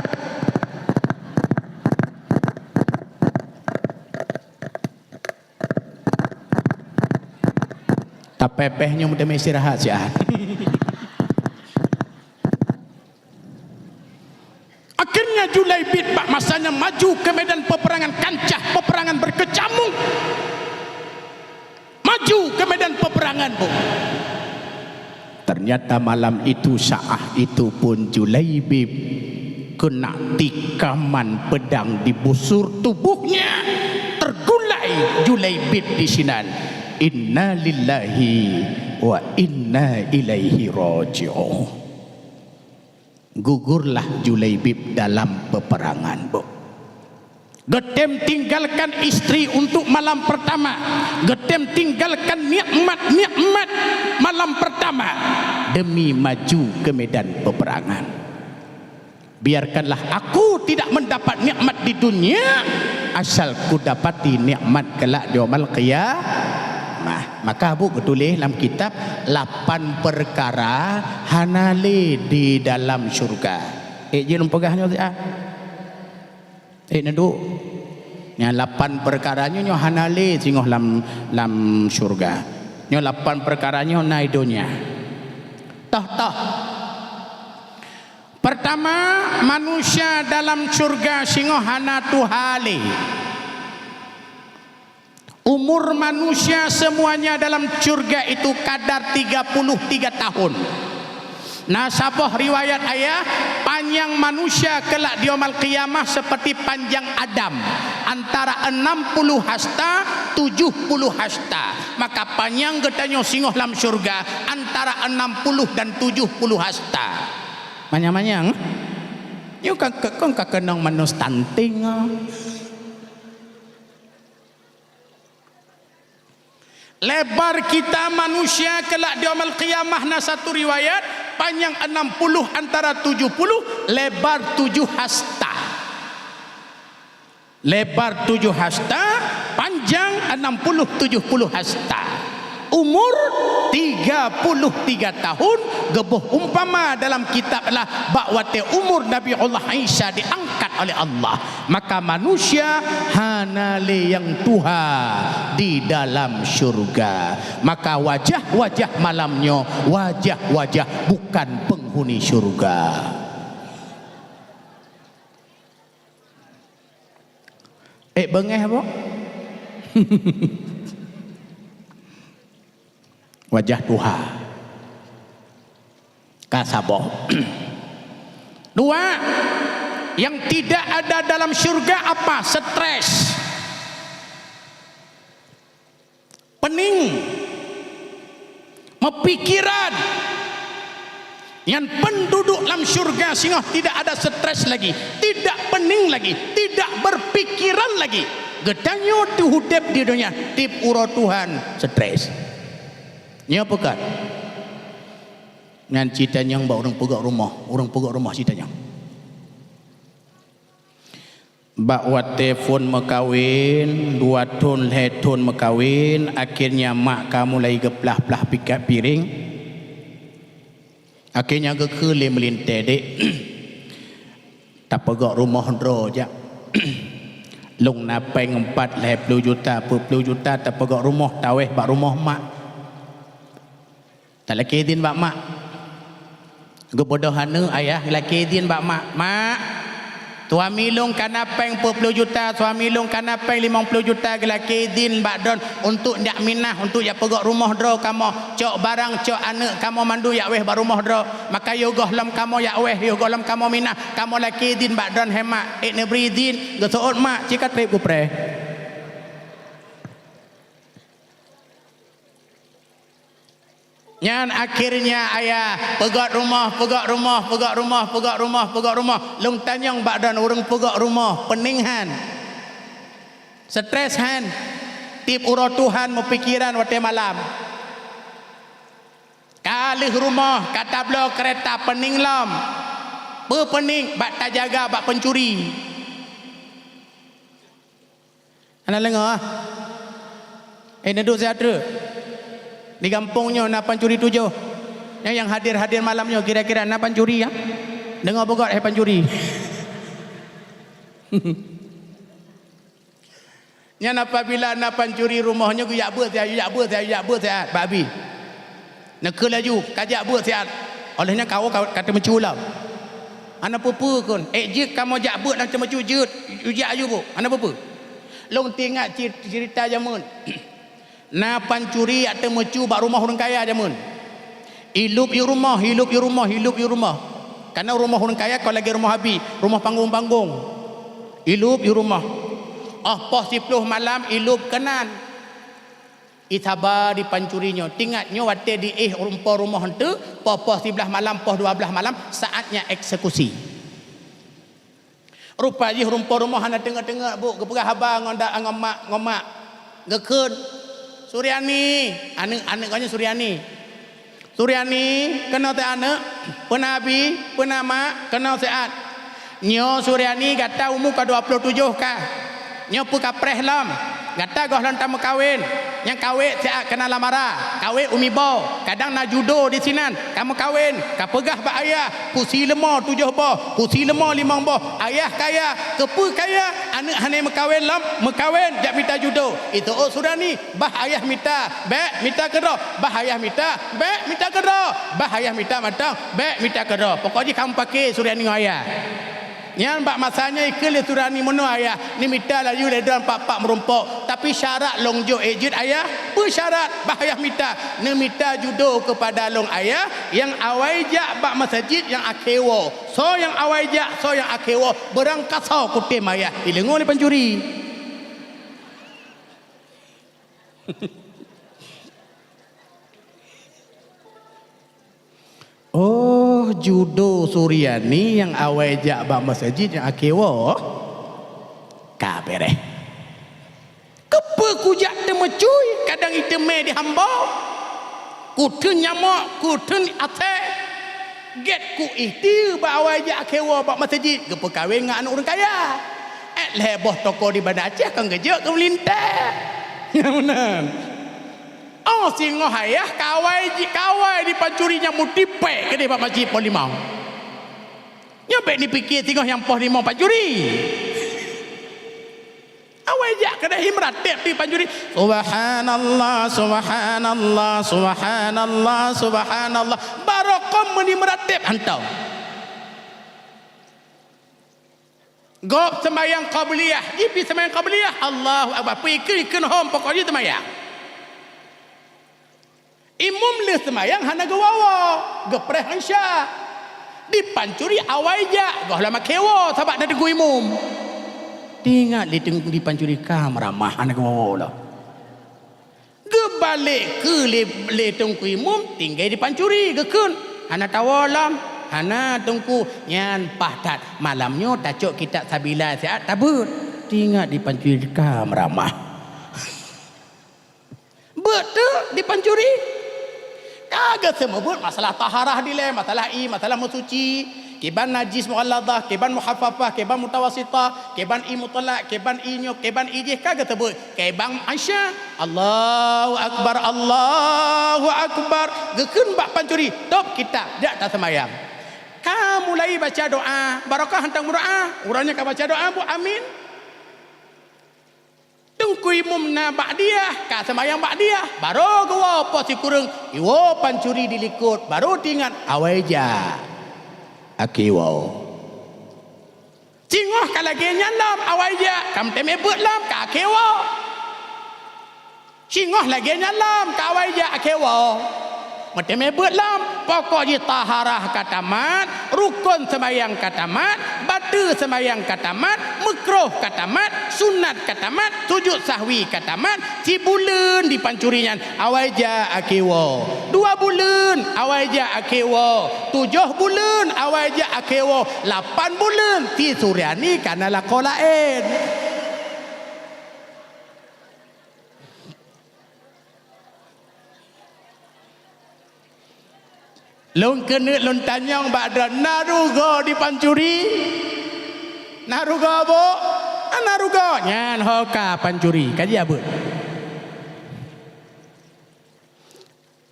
Tapéh-péh nyoe meuteumé istirahat siat. Akhirnya Julaibib bak masa nyan maju ke medan peperangan, kancah peperangan berkecamuk. Maju ke medan peperangan, Bu. Ternyata malam itu, saat itu pun Julaibib kena tikaman pedang di busur tubuhnya, tergulai Julaibib di sinan. Inna lillahi wa inna ilaihi raji'un. Gugurlah Julaibib dalam peperangan, Bu. Geutem tinggalkan istri untuk malam pertama. Geutem tinggalkan nikmat-nikmat malam pertama demi maju ke medan peperangan. Biarkanlah aku tidak mendapat nikmat di dunia, asal kudapati nikmat kelak di yaumul qiyamah. Maka Bu geutuléh lam kitab, lapan perkara hana lé di dalam syurga. Ék jih lôn peugah nyoe siat. Eh, neuduek. Nyan lapan peukara nyoe, nyoe hana lé singoh lam, lam syeuruga. Nyoe lapan peukara nyoe na i donya. Toh-toh. Pertama, manusia dalam syeuruga singoh hana tuha lé. Umur manusia semuanya dalam syurga itu kadar tiga puluh tiga tahun. Na saboh riwayat ayah, panyang manusia kelak di Yaumul Qiyamah seperti panjang Adam, antara enam puluh hasta, tujuh puluh hasta. Maka panyang geutanyoe singoh lam syurga antara enam puluh dan tujuh puluh hasta. Manyang-manyang? Nyoe ka, ka, kon ka keunong manusia stunting, ah. Lebar kita manusia kelak di Yaumul Qiyamah na satu riwayat, panyang enam puluh antara tujuh puluh, lebar tujuh hasta. Lebar tujuh hasta, panjang Enam puluh tujuh puluh hasta. Umur tiga puluh tiga tahun, geuboh umpama dalam kitab lah bak watée umur Nabi Allah Isa diangkat oleh Allah. Maka manusia hana lé nyang tuha di dalam syurga. Maka wajah-wajah malam nyoe, wajah-wajah bukan penghuni syurga. Eh, beungéh, Bok? Wajah tuha. Ka saboh. Dua, yang tidak ada dalam syurga apa? Stres. Pening. Meupikiran. Nyan penduduk lam syurga singoh tidak ada stres lagi, tidak pening lagi, tidak berpikiran lagi. Geutanyoe teuhudép di donya, tiep uroe Tuhan stres. Nyoe peugah. Nyan cit tanyong bak ureuëng peugöt rumoh, ureuëng peugöt rumoh cit tanyong. Bak watée phon meukawen, dua thon lhée thon meukawen, akhirnya mak ka mulai geuplah-plah pikat piring. Akhirnya geukheun lé meulintée, "Dek, tapeugöt rumoh droe jak. Lôn na péng empat lhée ploh juta, peuet ploh juta, tapeugöt rumoh, tawéh bak rumoh mak." Talakée idin bak mak. Geubeudôh aneuëk, ayah geulakée idin bak mak. "Mak, suami lôn ka na péng peuet ploh juta, suami lôn ka na péng limong ploh juta, geulakée idin bak droen untuk jak minah, untuk jak peugöt rumoh droe kamoe. Cok barang, cok aneuëk kamoe mandum jak wéh bak rumoh droe. Maka yôh gohlom kamoe jak wéh, yôh gohlom kamoe minah, kamoe lakée idin bak droen, he mak." Ék neubri idin, geuseuôt mak, cit ka treb geupreh. Nyan akhirnya ayah peugöt rumoh, peugöt rumoh, peugöt rumoh, peugöt rumoh, peugöt rumoh. Lôn tanyong bak droen ureuëng peugöt rumoh, pening han? Stres han? Tiep uroe Tuhan meupikiran watée malam. Ka lheueh rumoh, ka tabloe keureta, pening lom. Peue pening? Bak tajaga bak pencuri. Hana leungoh, ah. Eh, neuduek siat treuk. Di gampông nyoe na pancuri tujoh. Nyoe nyang hadir-hadir malam nyoe kira-kira na pancuri, ya? Deungoe beugöt, eh, pancuri. Nyan apabila na pancuri rumoh nyoe geujak beuet siat, geujak beuet siat, geujak beuet siat, bak bi. Neukheun laju, "Kajak beuet siat." Óh lheueh nyan kawoe ka, ka teumeucue lom. "Hana peue-peue kon. Ék jeuet kamoe jak beuet lam teumeucue jeuet. Ujak aju beuet. Hana peue-peue." Lôn teuingat ci-, ceurita jameun. Na pancuri jak teumeucue bak rumoh ureuëng kaya jameun. Ilub i rumoh, ilub i rumoh, ilub i rumoh. Kareuna rumoh ureuëng kaya kon lagée rumoh Abi, rumoh panggong-panggong. Ilub i rumoh. Óh poh siploh malam ilub keunan. Isaba di pancuri nyoe. Teuingat nyoe watée diéh rumpok rumoh eunteuk, poh-poh siblaih malam, poh dua blaih malam, saatnya eksekusi. Rupa jih rumpok rumoh hana teungeut-teungeut, Bu, geupeugah haba ngon da-, ngon mak, ngon mak. Geukheun, "Suryani," aneuëk, aneuëk geuh nyan Suryani. "Suryani, keunoe teuh aneuëk, peue na Abi, peue na mak, keunoe siat. Nyoe Suryani gata umu ka dua ploh tujoh ka. Nyoe peu ka preh lom. Gata gohlom tameukawen. Nyang kawét siat keunan lam ara, kawét u mibo. Kadang na judo disinan, ka meukawen, ka peugah bak ayah, kusi leumô tujoh boh, kusi leumô limong boh. Ayah kaya, keupeue kaya, aneuëk hana meukawen lom, meukawen jak mita judo." Itu, "Oh, Suryani, bah ayah mita, bék mita keudroe, bah ayah mita, bék mita keudroe, bah ayah mita mantong, bék mita keudroe." Pokok jih ka meupaké Suryani ngon ayah. Nyan bak masa nyan ikheun lé Suryani meunoe ayah, neumita laju lé droen pat-pat meurumpok. "Tapi syarat lôn jok ék jeuet ayah." "Peue syarat?" "Bah ayah mita, neumita judo keupada lôn ayah, nyang awai jak bak meuseujid nyang akhé woe. Soe nyang awai jak, soe nyang akhé woe, beurangkasoe kutem ayah." Ileungoe lé pancuri. Oh, judo Suryani nyang awai jak bak meuseujid nyang akhé woe. Ka béréh. Keupeue kujak teumeucue, kadang iteumé di hambo? Kutheun nyamok, kutheun asée. Gét ku ihtieue bak awai jak akhé woe bak meuseujid, geupeukawen ngon aneuëk ureuëng kaya. Ék lhée boh toko di Banda Aceh kon geujok keu meulintée. Meunan. Oh, singoh ayah kawai ji-, kawai di pancuri nyang meutipék keudeh bak masjid poh limong. Nyoe bék nipike singoh nyang poh limong pancuri. Awai jak keudeh meuratéb di pancuri. Subhanallah, subhanallah, subhanallah, subhanallah. Barokon meuni meuratéb hantom. Gob sembahyang qabliyah, jipi sembahyang qabliyah, Allahu Akbar. Pui ikeu-ikeu hom pokok jih sembahyang. Imum lheueh sembahyang hana geuwoe-woe, geupreh Isya. Di pancuri awai jak, gohlom akhé woe sabab na teungku imum. Tingat lé teung-, di pancuri ka meuramah hana geuwoe-woe lom. Geubalek keu lé, lé teungku imum tinggai di pancuri geukheun, "Hana tawoe lom, hana teungku." Nyan paih that malam nyoe tacok kitab Sabila siat tabeuet. Tingat di pancuri ka meuramah. Beuet teuh di pancuri. Ka geuseumeubeuet masalah taharah dilée, masalah ie, masalah meusuci, kiban najis mughalladah, kiban mukhaffafah, kiban mutawasitah, kiban ie mutlak, kiban ie nyoe, kiban ie jih ka geuseumeubeuet. Kiban Aisyah, Allahu Akbar, Allahu Akbar. Geukheun bak pancuri, "Tôb kitab, jak taseumbahyang." Ka mulai baca doa, barokah hantom meudoa. Uroe nyoe ka baca doa, bu amin. Teungku imum na ba'diyah, ka seumayang ba'diyah, barô geuwoe po sikureueng, iwoe pancuri dilikot, barô teuingat, awai jak. Akhé woe. Singoh ka lagée nyan lom, awai jak, ka meuteumé beuet lom, ka akhé woe. Singoh lagée nyan lom, ka awai jak, akhé woe. Meuteumé beuet lom, pokok jih taharah ka tamat, rukon seumayang ka tamat, bateue seumayang ka tamat, meukroh ka tamat, sunat ka tamat, sujut sahwi ka tamat, sibuleuen di pancuri nyan, awai jak akhé woe. Dua buleuen, awai jak akhé woe. Tujoh buleuen, awai jak akhé woe. Lapan buleuen, si Suryani ka na lakoe laén. Lôn keuneuk lôn tanyong bak droe, na rugoe di pancuri? Na rugoe, bu? Na rugoe. Nyan ho ka pancuri, ka jijak beuet.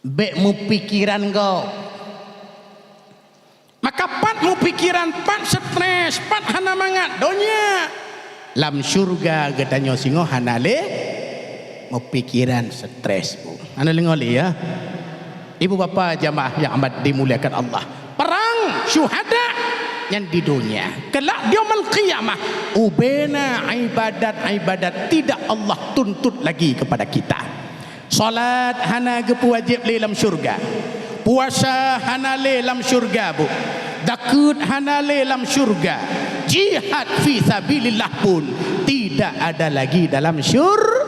Bék meupikeran gob. Maka pat meupikeran, pat stres, pat hana mangat donya. Lam syurga geutanyoe singoh hana lé meupikeran stres, bu. Hana deungoe lé, ya. Ibu bapa jamaah yang amat dimuliakan Allah. Perang syuhada nyan di donya. Kelak di yaumul qiyamah, ubena ibadat-ibadat tidak Allah tuntut lagi kepada kita. Salat hana geupeuwajéb lé lam syurga. Puasa hana lé lam syurga, bu. Zakeuet hana lé lam syurga. Jihad fi sabilillah pun tidak ada lagi dalam syur-,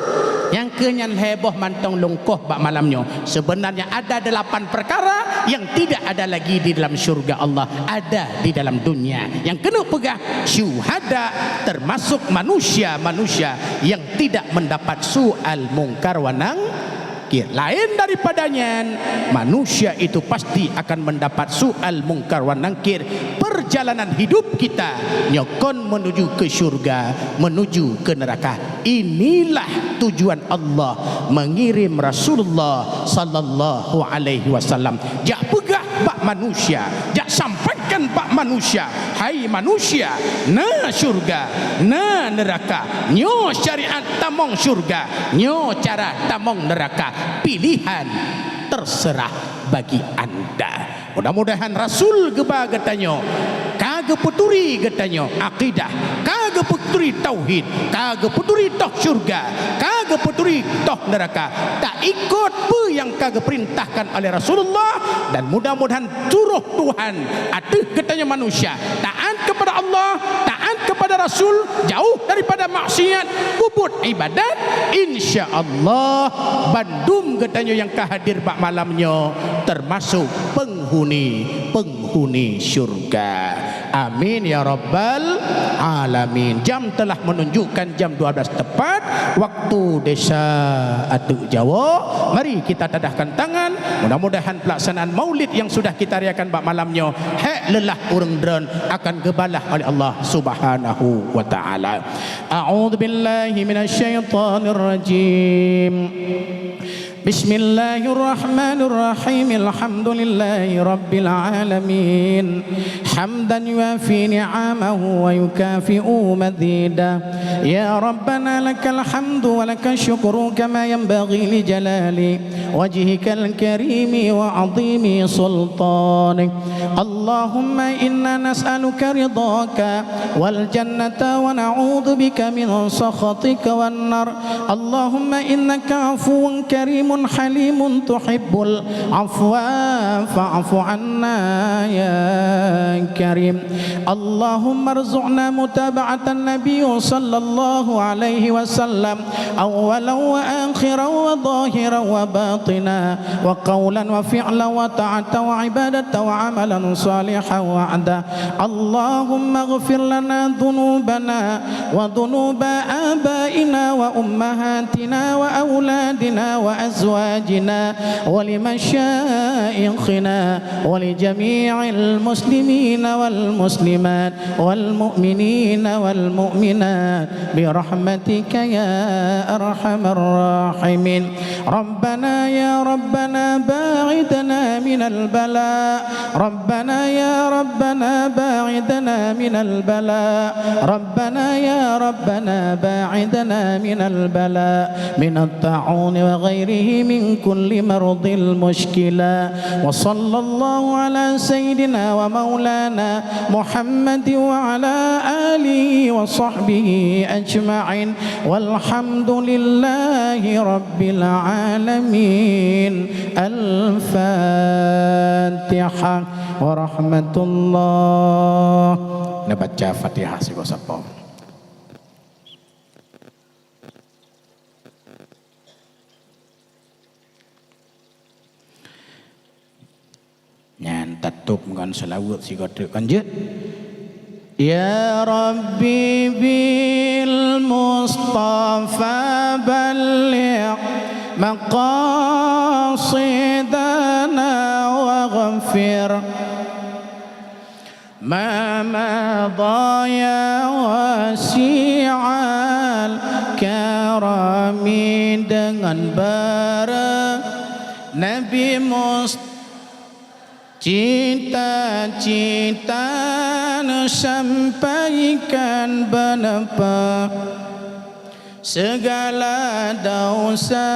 nyang keu nyan lhée boh mantong lungkoh bak malam nyoe. Sebenarnya ada delapan perkara yang tidak ada lagi di dalam syurga Allah, ada di dalam dunia. Nyang keuneuk peugah, syuhada termasuk manusia-manusia yang tidak mendapat su'al mungkar wa nangkir. Laén daripada nyan, manusia itu pasti akan mendapat su'al mungkar wa nangkir. Perjalanan hidup kita nyoe kon menuju ke syurga, menuju ke neraka. Inilah tujuan Allah mengirim Rasulullah sallallahu alaihi wasallam. Jak peugah bak manusia, jak sampaikan bak manusia, "Hai manusia, na syurga, na neraka. Nyoe syariat tamong syurga, nyoe cara tamong neraka. Pilihan terserah bagi anda." Mudah-mudahan Rasul geuba geutanyoe ka geupeuturi geutanyoe akidah, ka geupeuturi tauhid, ka geupeuturi toh syurga, ka geupeuturi toh neraka. Taikot peue nyang ka geupeurintahkan oleh Rasulullah, dan mudah-mudahan turoh Tuhan ateueh geutanyoe manusia taat kepada Allah, taat kepada Rasul, jauh daripada maksiat, peubuet ibadat, insya Allah bandum geutanyoe nyang ka hadir bak malam nyoe termasuk penghuni-penghuni syurga. Amin ya rabbal alamin. Jam telah menunjukkan jam dua belas tepat, waktu Desa Ateuk Jawoe. Mari kita tadahkan tangan. Mudah-mudahan pelaksanaan maulid yang sudah kita riakan bak malam nyoe, hék leulah ureuëng droen akan geubalah oleh Allah Subhanahu وتعالى. أعوذ بالله من الشيطان الرجيم. بسم الله الرحمن الرحيم. الحمد لله رب العالمين. حمدا يوافي نعمه ويكافئ مزيده. يا ربنا لك الحمد ولك الشكر كما ينبغي لجلال وجهك الكريم وعظيم سلطانك. اللهم إنا نسألك رضاك والجنة ونعوذ بك من سخطك والنار. اللهم إنك عفو كريم حليم تحب العفو فاعف عنا يا كريم. اللهم ارزقنا متابعة النبي صلى الله عليه وسلم أولا وآخرا وظاهرا وباطنا وقولا وفعلا وطاعة وعبادة وعملا صالحا وعدا. اللهم اغفر لنا ذنوبنا وذنوب آبائنا وأمهاتنا وأولادنا وأزواجنا ولمشائخنا ولجميع المسلمين والمسلمات والمؤمنين والمؤمنات برحمتك يا أرحم الراحمين. ربنا يا ربنا باعدنا من البلاء. ربنا يا ربنا باعدنا من البلاء. ربنا يا ربنا باعدنا من البلاء، من الطاعون وغيره من كل مرض المشكلة. وصلى الله على سيدنا ومولانا محمد وعلى آله وصحبه أجمعين. والحمد لله رب العالمين. الفاتحة ورحمة الله. Neubaca Fatihah sigoe sapo. Nyan tatôb ngon seulaweuet sigoe teuk kon jeuet. Ya Rabbi bil Mustafa balligh maqasidana waghfir ma madha ya wasi'al karami, deungon barang Nabi Mus-, cita-cita neusampaikan beuneupa. Segala dosa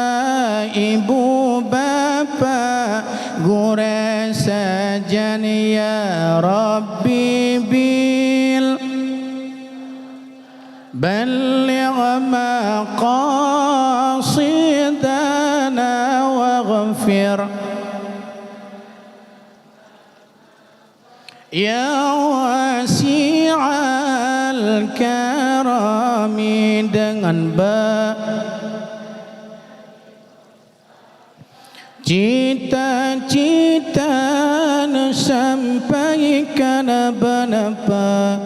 ibu bapa gurée sajan, ya Rabbi bil balligh maqasidana waghfir. Ya wasi'al karami, deungon ba-, cita-cita neusampaikan beuneupa.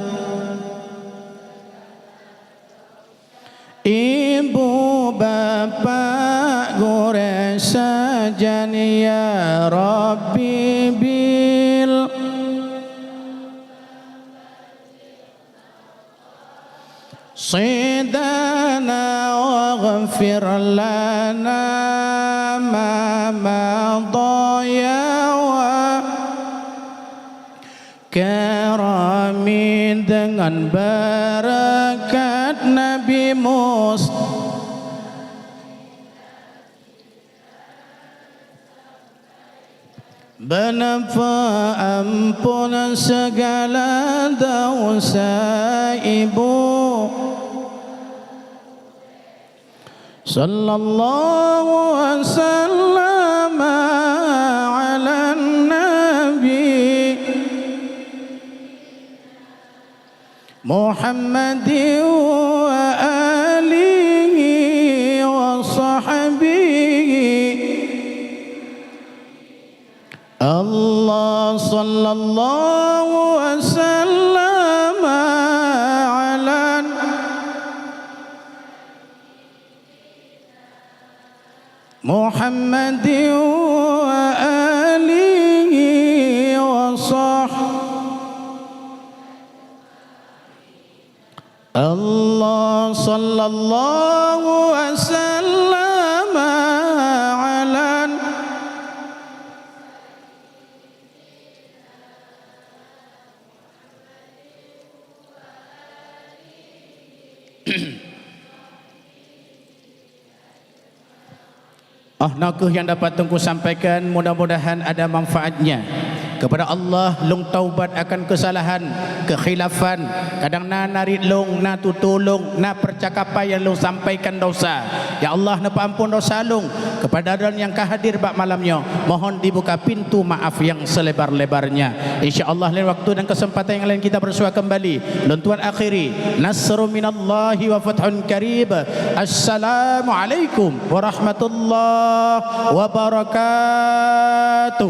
Ibu bapak gurée sajan, ya Rabbi bil sidana waghfir lana ma madha ya wa karami, deungon beureukat Nabi Mus-, beuneupa ampôn segala dosa ibu. Sallallahu wasallam ala nabi Muhammadin wa alihi wa sahbihi. Allah sallallahu wasallam ala Muhammadin wa alihi wa sahbihi. Sallallahu wasallam ala Oh, na kheueh nyang dapat Teungku sampaikan, mudah-mudahan ada manfaatnya. Kepada Allah, lôn taubat akan kesalahan, kekhilafan, kadang na narit lôn, na tutoe lôn, na percakapan nyang lôn sampaikan dosa. Ya Allah, neupeuampon dosa lôn. Kepada droeneuh nyang ka hadir bak malam nyoe, mohon dibuka pintu maaf nyang selebar-lebarnya. Insya Allah, lain waktu dan kesempatan yang lain kita bersua kembali. Lôn tuan akhiri, nasrun minallahi wa fathun qarib. Assalamualaikum warahmatullahi wabarakatuh.